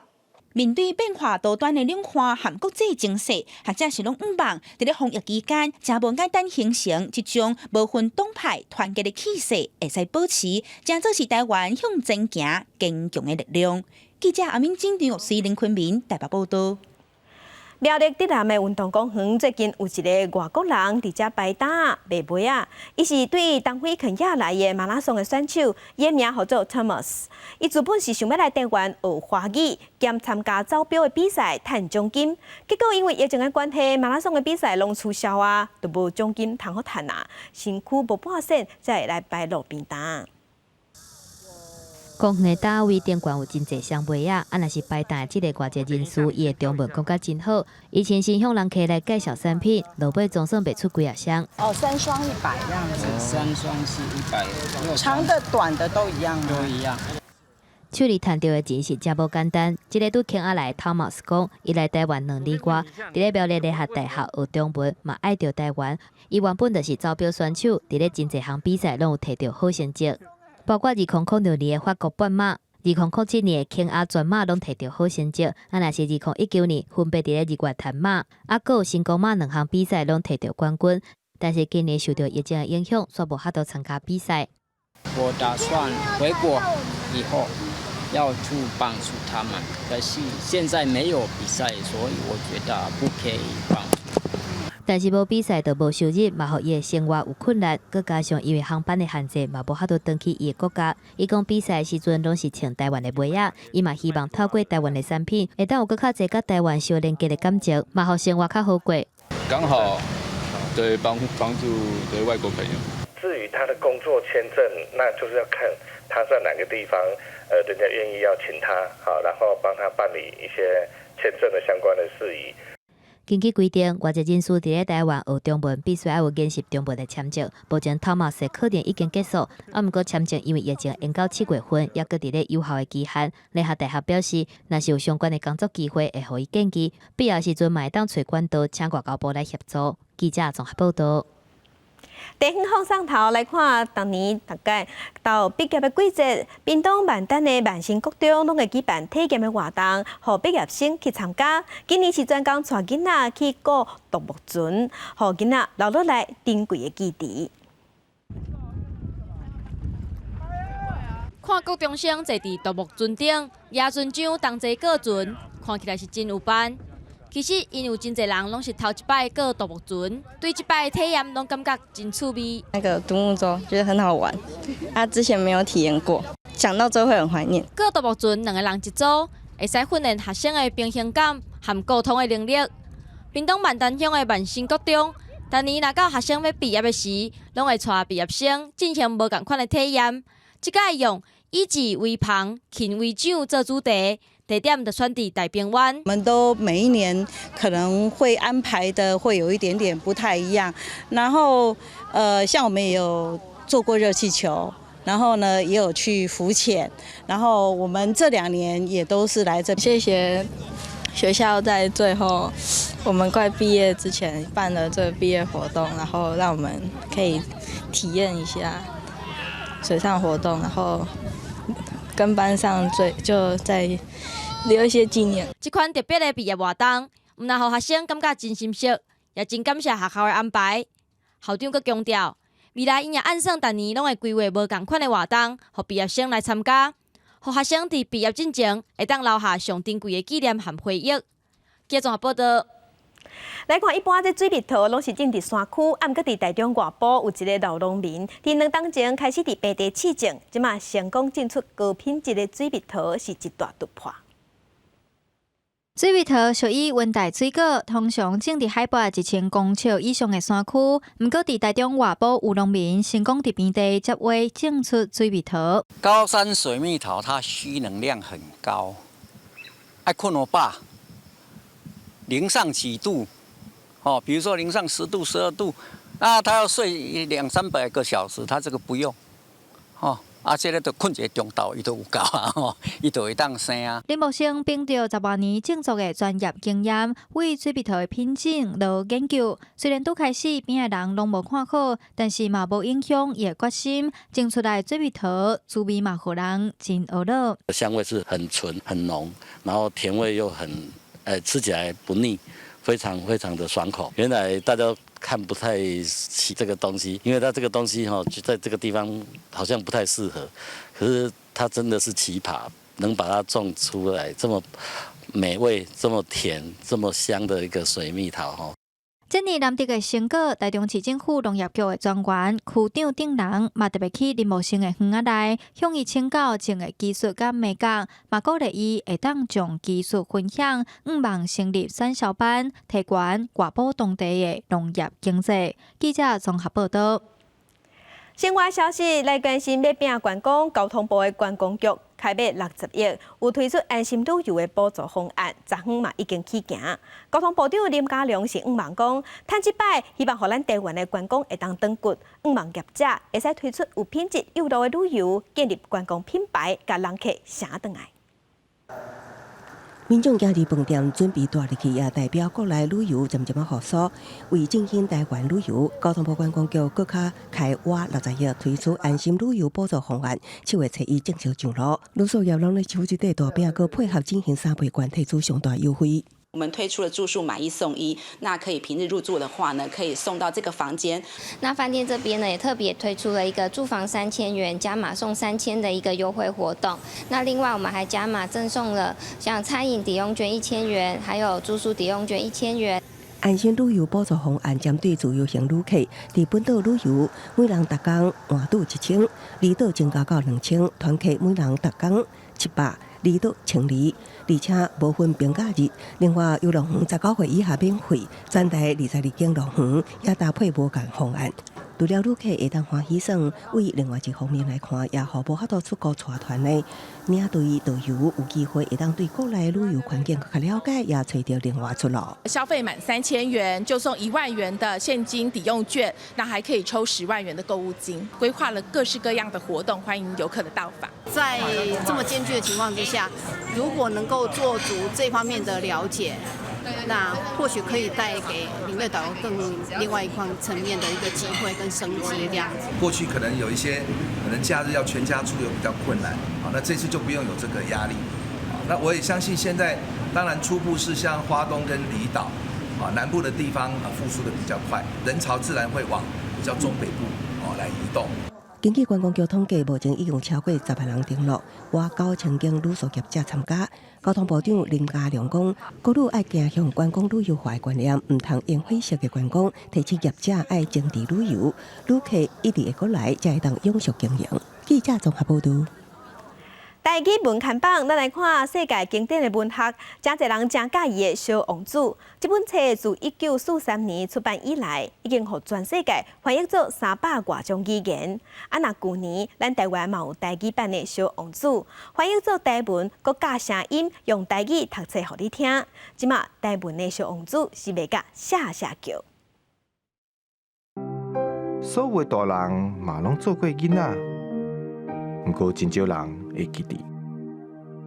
面對變化多端的兩岸和國際情勢，學者是攏向望，佇咧防疫期間，誠無簡單形成這種無分黨派團結的氣勢，會使保持，誠做是台灣向前行堅強的力量。記者阿敏晶、張玉水、林坤明台北報道。苗栗竹南的運動公園最近有一个外國人佇遮擺擔賣杯仔，伊是對東非肯亞來的馬拉松的選手，伊的名號做 Thomas。伊原本是想欲來台灣學華語，兼參加走錶的比賽趁獎金，結果因為疫情的關係，馬拉松的比賽攏取消啊，就無獎金通好趁啊，身軀無半仙，才會來擺路邊擔。公園的擔位頂懸有真濟雙杯仔，啊，若是擺擔的這个外籍人士，伊的中文講甲真好，伊親身向人客來介紹產品，落尾總算賣出幾仔雙。哦，三雙100這樣子。三雙是100。長的、短的都一樣。都一樣。手裡趁著的錢是誠無簡單。這个拄肯亞來的 Thomas 講，伊來台灣兩年外，佇咧苗栗聯合大學學中文，嘛愛著台灣。伊原本就是走錶選手，佇咧真濟項比賽攏有摕著好成績。包括2006年的法國半馬、2007年的肯亞全馬攏摕著好成績。啊，若是2019年分別佇咧日月潭馬、啊，閣有成功馬兩項比賽攏摕著冠軍。但是今年受著疫情的影響，煞無法度參加比賽。我打算回國以後要去幫助他們，可是現在沒有比賽，所以我覺得不可以幫助。但是無比賽就無收入，嘛予伊的生活有困難。閣加上因為航班的限制，嘛無法度轉去伊的國家。伊講比賽時陣攏是穿台灣的襪仔，伊嘛希望透過台灣的產品，會當有閣較濟佮台灣相連結的感情，嘛予生活較好過。剛好對幫幫助對外國朋友。至於他的工作簽證，那就是要看他在哪個地方，人家願意要請他，好，然後幫他辦理一些簽證的相關的事宜。根據規定，外籍人士佇咧台灣學中文，必須愛有研習中文的簽證。目前 Thomas 的課程已經結束，啊，毋過簽證因為疫情延到7月份，猶閣佇咧有效的期限。聯合大學表示，若是有相關的工作機會，會予伊建議，必要時陣嘛會當揣管道，請外交部來協助。記者綜合報道。地方放送頭來看，逐年逐屆到畢業的季節，屏東萬丹的萬盛國中攏會舉辦體驗的活動，予畢業生去參加。今年是專工帶囡仔去過獨木船，予囡仔留落來珍貴的記憶。看國中生坐佇獨木船頂，舉船槳同齊過船，看起來是真有伴。其實，𪜶有真濟人攏是頭一擺過獨木船，對這擺體驗攏感覺真趣味。那個獨木舟覺得很好玩，啊，之前沒有體驗過，想到之後會很懷念。過獨木船兩個人一組，會使訓練學生的平衡感和溝通的能力。屏東萬丹鄉的萬盛國中，逐年若到學生欲畢業的時，攏會帶畢業生進行無仝款的體驗。這擺用以字為帆，琴為槳做主題。地點就選佇大平灣。我們都每一年可能會安排的會有一點點不太一樣，然後，像我們也有做過熱氣球，然後呢也有去浮潛，然後我們這2年也都是來這。謝謝學校在最後我們快畢業之前辦了這個畢業活動，然後讓我們可以體驗一下水上活動，然後跟班上最就在留一些紀念。這款特別的畢業活動，毋但予學生感覺真心適，也真感謝學校的安排。校長閣強調，未來𪜶也按算逐年攏會規劃無仝款的活動，予畢業生來參加，予學生佇畢業進前會當留下上珍貴的紀念和回憶。記者綜合報道。來看，一般這水蜜桃攏是種佇山區，啊，毋過佇台中外埔有一个老農民，佇2冬前開始佇平地試種，這馬成功種出高品質的水蜜桃，是一大突破。水蜜桃屬於溫帶水果，通常種佇海拔1000公尺以上的山區。毋過佇台中外埔有農民成功佇平地接挖種出水蜜桃。高山水蜜桃它需能量很高，愛睏予飽，零上幾度，哦，比如說零上10度、12度，那它要睡兩三百個小時，它這個不用，哦。啊，這个就睏一個鐘頭，伊就有夠啊，吼，伊就會當生啊。林木生憑著十外年種作的專業經驗，為水蜜桃的品種落研究。雖然拄開始邊仔人攏無看好，但是嘛無影響伊的決心。種出來水蜜桃滋味嘛，予人真懊惱。香味是很純很濃，然後甜味又很，吃起來不膩，非常非常的爽口。原來大家看不太起這個東西，因為它這個東西哈，就在這個地方好像不太適合。可是它真的是奇葩，能把它種出來這麼美味、這麼甜、這麼香的一個水蜜桃哈。這呢難得的成果，台中市政府農業局的專員區長等人嘛特別去林茂生的園仔內，向伊請教種的技術佮眉角，嘛鼓勵伊會當將技術分享，向望成立產銷班，提懸外埔當地的農業經濟。記者綜合報道。新聞消息來關心，欲拼觀光，交通部的觀光局開碼60億，有推出安心旅遊的補助方案，昨昏嘛已經起行。交通部長林佳龍是向望講，趁這擺希望予咱台灣的觀光會當轉骨，向望業者會使推出有品質、有路的旅遊，建立觀光品牌，共人客請轉來。民眾行佇飯店準備蹛入去，也代表國內旅遊漸漸仔復甦。為振興台灣旅遊，交通部觀光局閣較開挖60億推出安心旅遊補助方案，7月初一正式上路。旅宿業攏咧搶這塊大餅，閣配合進行三倍券，提出上大優惠。我們推出了住宿買一送一，那可以平日入住的話呢，可以送到這個房間。那飯店這邊呢，也特別推出了一個住房3000元加碼送三千的一個優惠活動。那另外我們還加碼贈送了像餐飲抵用券1000元，還有住宿抵用券一千元。安心旅遊補助方案針對自由行旅客，佇本島旅遊，每人逐工換賭1000，離島增加到2000，團客每人逐工700，離島1200，而且無分平假日。另外，遊樂園19歲以下免費，全台22間樂園也搭配無仝方案。除了旅客會當歡喜耍，對另外一方面來看，也予無法度出國帶團的領隊導遊有機會會當對國內旅遊環境較了解，也揣著另外出路。消費滿3000元就送1萬元的現金抵用券，那還可以抽10萬元的購物金。規劃了各式各樣的活動，歡迎遊客的到訪。在這麼艱巨的情況之下，如果能夠做足這方面的了解，那或許可以帶給領隊導遊更另外一塊層面的一個機會跟生機，這樣子。過去可能有一些可能假日要全家出遊比較困難，好，那這次就不用有這個壓力。那我也相信現在，當然初步是像花東跟離島，啊南部的地方啊復甦得比較快，人潮自然會往比較中北部哦來移動。根據觀光局統計，目前已經有超過10萬人登錄，外9000間旅宿業者參加。交通部長林佳龍講，國旅愛走向觀光旅遊化的觀念，毋通用灰色的觀光，提醒業者愛精緻旅遊，旅客一直會過來，才會當永續經營。記者綜合報道。台語文看榜，咱來看世界經典的文學，誠濟人誠佮意的《小王子》。這本冊自1943年出版以來，已經予全世界翻譯做300外種語言。啊，若舊年咱台灣嘛有台語版的《小王子》，翻譯做台文，閣加聲音，用台語讀冊予你聽。這馬台文的《小王子》是賣甲謝謝叫。所有大人嘛攏做過囡仔，毋過真少人會記得。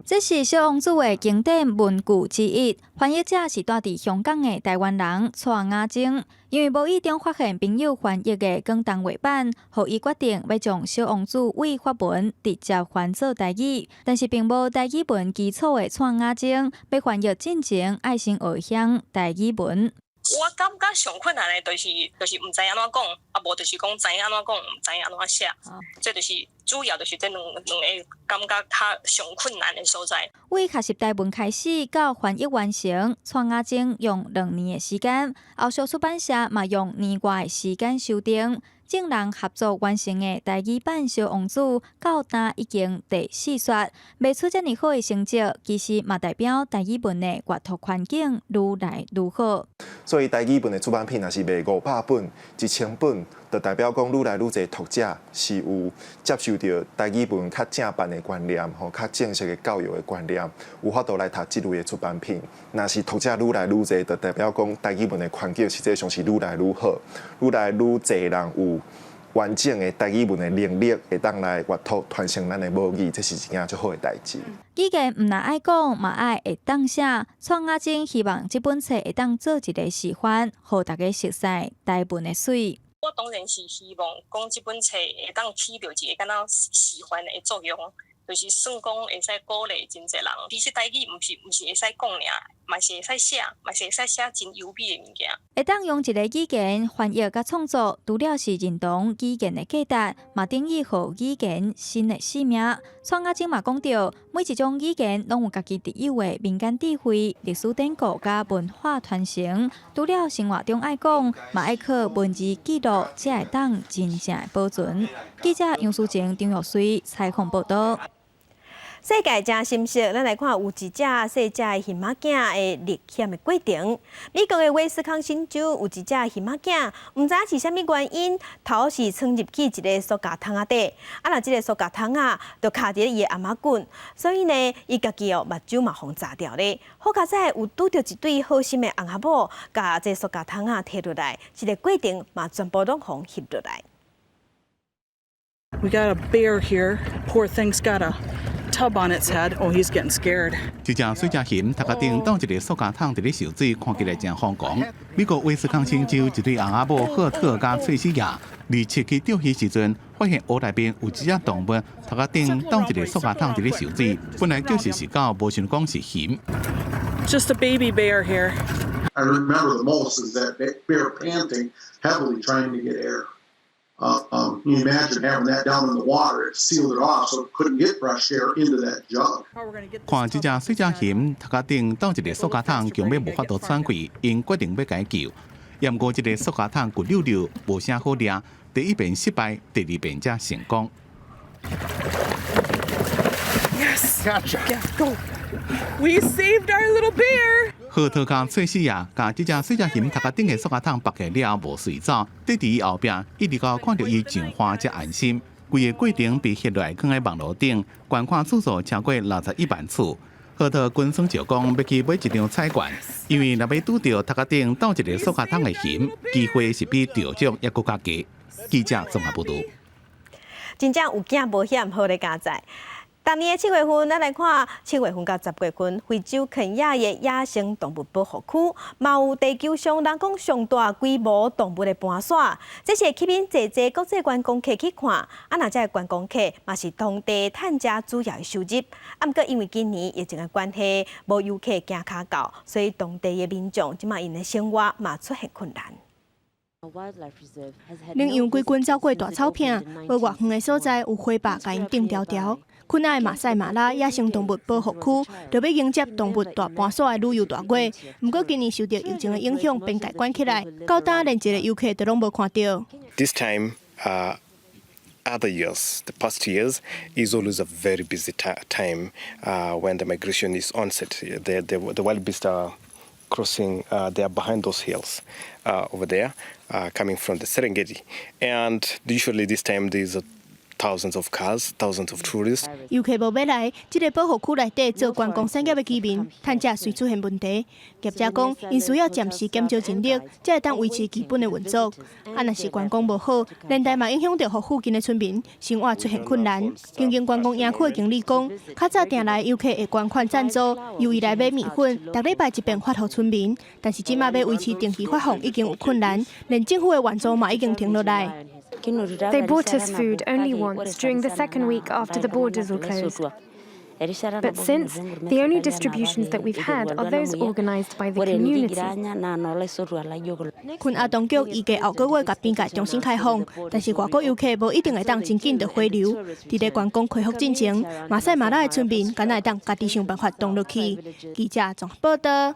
這是小王子的經典文具之一，翻譯者是住佇香港的台灣人蔡雅晶。因為無意中發現朋友翻譯的廣東話版，予伊決定欲將小王子對法文直接翻做台語。但是並無台語文基礎的蔡雅晶，欲翻譯進前愛先學曉台語文。我感覺上困難的就是毋知按怎講，啊無就是講知影按怎講，毋知影按怎寫，這就是主要就是這兩個感覺較上困難的所在。對學習台文開始到翻譯完成，蔡雅晶用2年的時間，後續出版社嘛用年外的時間修訂。眾人合作完成的台語版《小王子》，到今已經第四刷，賣出遮爾好的成績，其實嘛代表台語文的閱讀環境愈來愈好。所以台語文的出版品若是賣500本、1000本，就代表講愈來愈濟讀者是有接受著台語文較正版的觀念，吼，較正式的教育的觀念，有法度來讀這類的出版品。若是讀者愈來愈濟，就代表講台語文的環境實際上是愈來愈好，愈來愈濟人有完整的台語文的能力，會當來閱讀傳承咱的母語，這是一件足好的代誌。語言毋但愛講，嘛愛會當寫。蔡雅晶希望這本冊會當做一个示範，予大家熟悉台文的媠。我當然是希望講這本冊會當起著一个敢若示範的作用，就是算講會使鼓勵真濟人。其實台語毋是會使講爾，嘛是會使寫，嘛是會使寫真優美的物件。會當用一个語言翻譯佮創作，除了是認同語言的價值，嘛等於予語言新的生命。蔡雅晶嘛講著，每一種語言攏有家己特有的民間智慧、歷史典故佮文化傳承。除了生活中愛講，嘛愛靠文字記錄，才會當真正的保存。記者楊淑靜、張玉水採訪報導。世界誠心適，咱來看有一隻細隻的熊仔囝的歷險的過程。美國的威斯康辛州有一隻熊仔囝，毋知是啥物原因，頭是躥入去一个塑膠桶仔底，啊，若這个塑膠桶仔就卡佇伊的頷頸，所以呢，伊家己哦目睭嘛予砸著咧。好佳哉有拄著一對好心的翁仔某，共這塑膠桶仔提落來，這个過程嘛全部攏予翕落來。 We got a bear here. Poor thing's got a tub on its head. Oh, he's getting scared. 一隻細隻熊頭殼頂擋一个塑膠桶佇咧泅水，看起來誠瘋狂。美國威斯康星州一對翁仔某赫特佮翠西亞，27去釣魚時陣，發現湖內面有一隻動物頭殼頂擋一个塑膠桶佇咧泅水。本來叫是是狗，無想講是熊。 Just a baby bear here. I remember the most is that bear panting heavily, trying to get air. You imagine having that down in the water, it sealed it off so it couldn't get fresh air into that jug. 看這隻細隻熊頭殼頂擋一个塑膠桶，強欲無法度喘氣，𪜶決定欲共伊救。毋過這个塑膠桶骨溜溜，無啥好掠。第一遍失敗，第二遍才成功。 Yes, gotcha. Yeah, go. We saved our little bear. 赫特佮翠西亞共這隻細隻熊頭殼頂的塑膠桶縛起了後，無隨走，綴佇伊後壁，一直到看著伊上岸才安心。規个過程被翕落來，囥佇網路頂，觀看次數超過61萬次。赫特官宣就講欲去買一張彩券，因為若欲拄著頭殼頂擋一个塑膠桶的熊，機會是比中獎猶閣較低。記者綜合報導。真正有驚無險，好咧佳哉。逐年的7月份，咱來看7月份到10月份，非洲肯亞的野生動物保護區，嘛有地球上人講上大規模動物的搬徙，這是會吸引濟濟國際觀光客去看。啊，若這个觀光客嘛是當地趁食主要的收入。啊，毋過因為今年疫情的關係，無遊客行跤到，所以當地的民眾這馬𪜶的生活嘛出現困難。羚羊規群走過大草坪，無偌遠的所在有火把共𪜶釘牢牢。肯亞的馬賽馬拉野生動物保護區，就欲迎接動物大搬徙的旅遊大月。毋過今年受著疫情的影響，邊界關起來，到今連一个遊客都攏無看著。 This time, other years, the past years, is always a very busy time when the migration is onset. The wildebeest are crossing, they are behind those hills over there, coming from the Serengeti. And usually this time there's a thousands of cars, thousands of tourists. 遊客無欲來，這个保護區內底做觀光產業的居民，趁食隨出現問題。業者講，𪜶需要暫時減少人力，才會當維持基本的運作。啊，若是觀光無好，連帶嘛影響著予附近的村民生活出現困難。經營觀光營區的經理講，較早定來遊客會捐款贊助，由伊來買麵粉，逐禮拜一遍發予村民。但是這馬欲維持定期發放已經有困難，連政府的援助嘛已經停落來。 They brought us food only once during the second week after the borders were closed. But since, the only distributions that we've had are those organized by the community. 肯亞當局預計後個月共邊界重新開放，但是外國遊客無一定會當真緊就回流。佇咧觀光恢復進前，馬賽馬拉的村民敢若會當家己想辦法擋落去。記者綜合報導。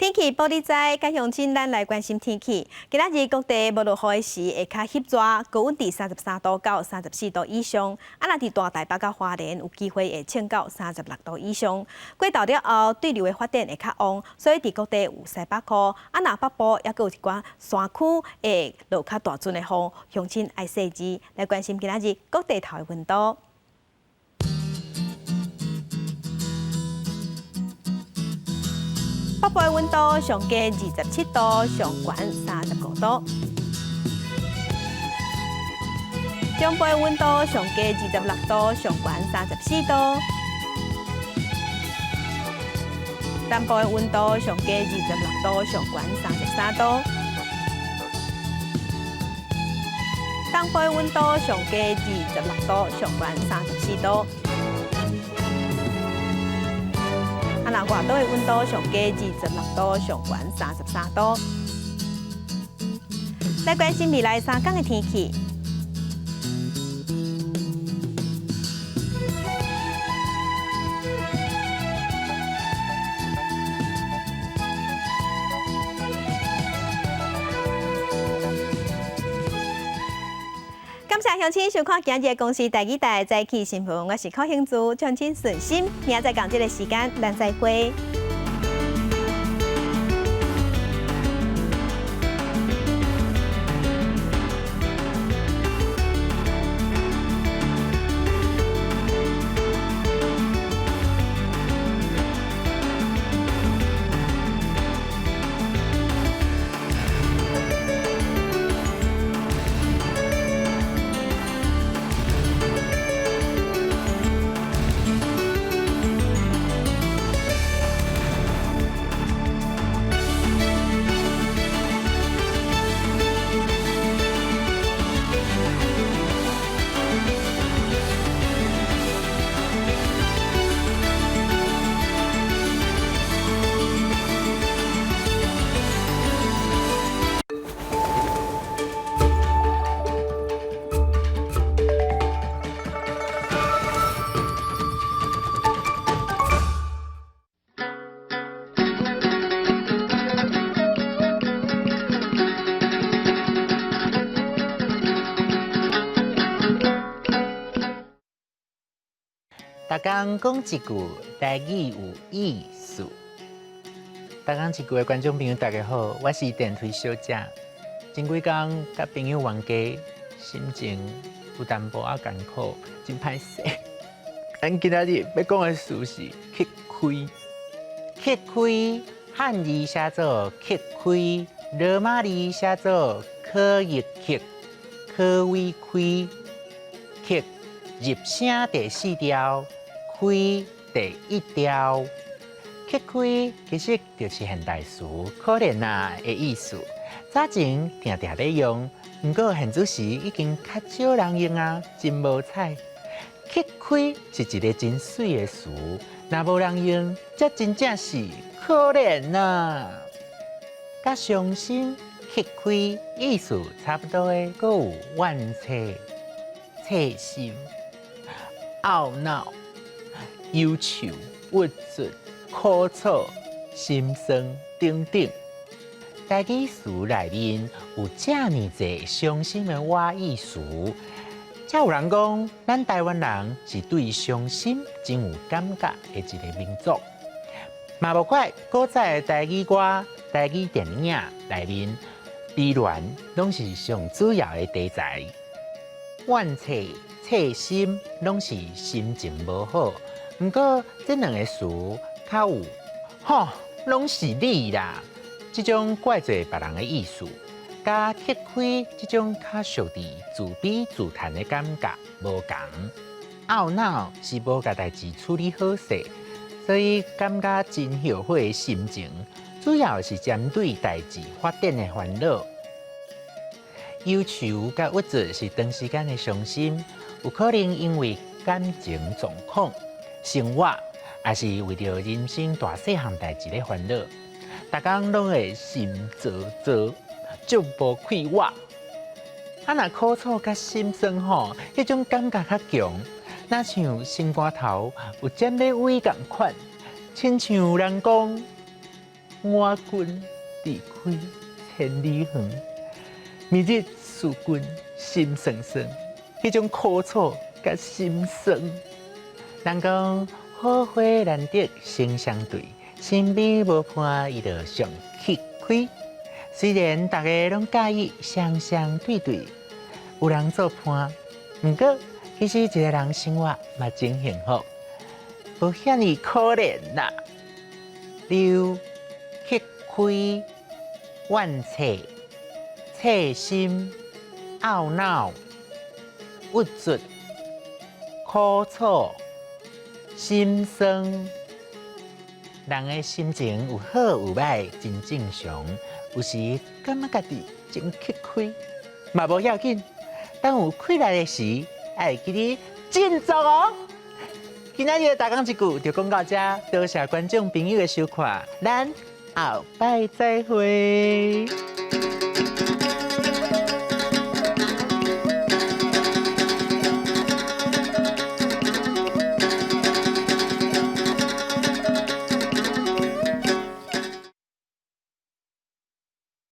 天氣報你知，佮鄉親咱來關心天氣。今仔日各地無落雨的時會較翕熱，高溫佇33度到34度以上。啊，若佇大台北佮花蓮有機會會衝到36度以上。過晝了後，對流的發展會較旺，所以佇各地有西北雨。啊，若北部猶閣有一寡山區會落較大陣的雨，鄉親愛細緻來關心今仔日各地頭的溫度。北部的溫度上低27度，上懸35度。中部的溫度上低26度，上懸34度。南部的溫度上低26度，上懸33度。東部的溫度上低26度，上懸34度。啊，若外島的溫度上低26度，上懸33度。來關心未來三工的天氣。感謝鄉親收看今日的公視台語台早起新聞，我是柯興珠，鄉親順心，明仔載仝這個時間，咱再會。逐工講一句台語有意思。逐工一句的觀眾朋友，大家好，我是電推小姐。前幾工佮朋友冤家，心情有淡薄仔艱苦，真歹勢。咱今仔日欲講的詞是乞開。乞開，漢字寫做乞開，羅馬字寫做可益乞，可為開，乞入聲第四調，開第一調。乞開其實就是現代詞，可憐啊的意思。早前定定咧用，毋過現此時已經較少人用啊，真無彩。乞開是一个真媠的詞，若無人用，這真正是可憐啊。佮傷心、乞開意思差不多的，閣有怨嗟、切心、懊惱、憂愁、鬱卒、苦楚、心酸等等。台語詞內面有遮爾濟傷心的倚意詞，才有人講，咱台灣人是對傷心真有感覺的一个民族。嘛無怪古早的台語歌、台語電影內面，悲戀攏是上主要的題材。怨嗟、切心攏是心情無好。毋過這兩个詞較有吼，攏是你啦。這種怪罪別人的意思，佮乞開這種較屬佇自卑自嘆的感覺無仝。懊惱是無共代誌處理好勢，所以感覺真後悔的心情，主要是針對代誌發展的煩惱。憂愁佮鬱卒是長時間的傷心，有可能因為感情狀況、生活，抑是為著人生大細項代誌咧煩惱。逐工攏會心躁躁，足無快活。啊，若苦楚佮心酸吼，彼種感覺較強，若像心肝頭有針咧崴仝款，親像人講，我君離開千里遠，明日思君心酸酸，彼種苦楚佮心酸。人講好花難得成雙對，身邊無伴伊就上吃虧。雖然大家攏佮意雙雙對對，有人做伴，毋過其實一个人生活嘛真幸福，無遐爾可憐啦。溜、乞虧、怨切、切心、懊惱、鬱卒、苦楚、心酸。人的心情有好有䆀，真正常。有時感覺家己真吃虧，嘛無要緊。當有氣力的時，愛記得振作哦。今仔日的大講一句就講到這，多謝觀眾朋友的收看，咱後擺再會。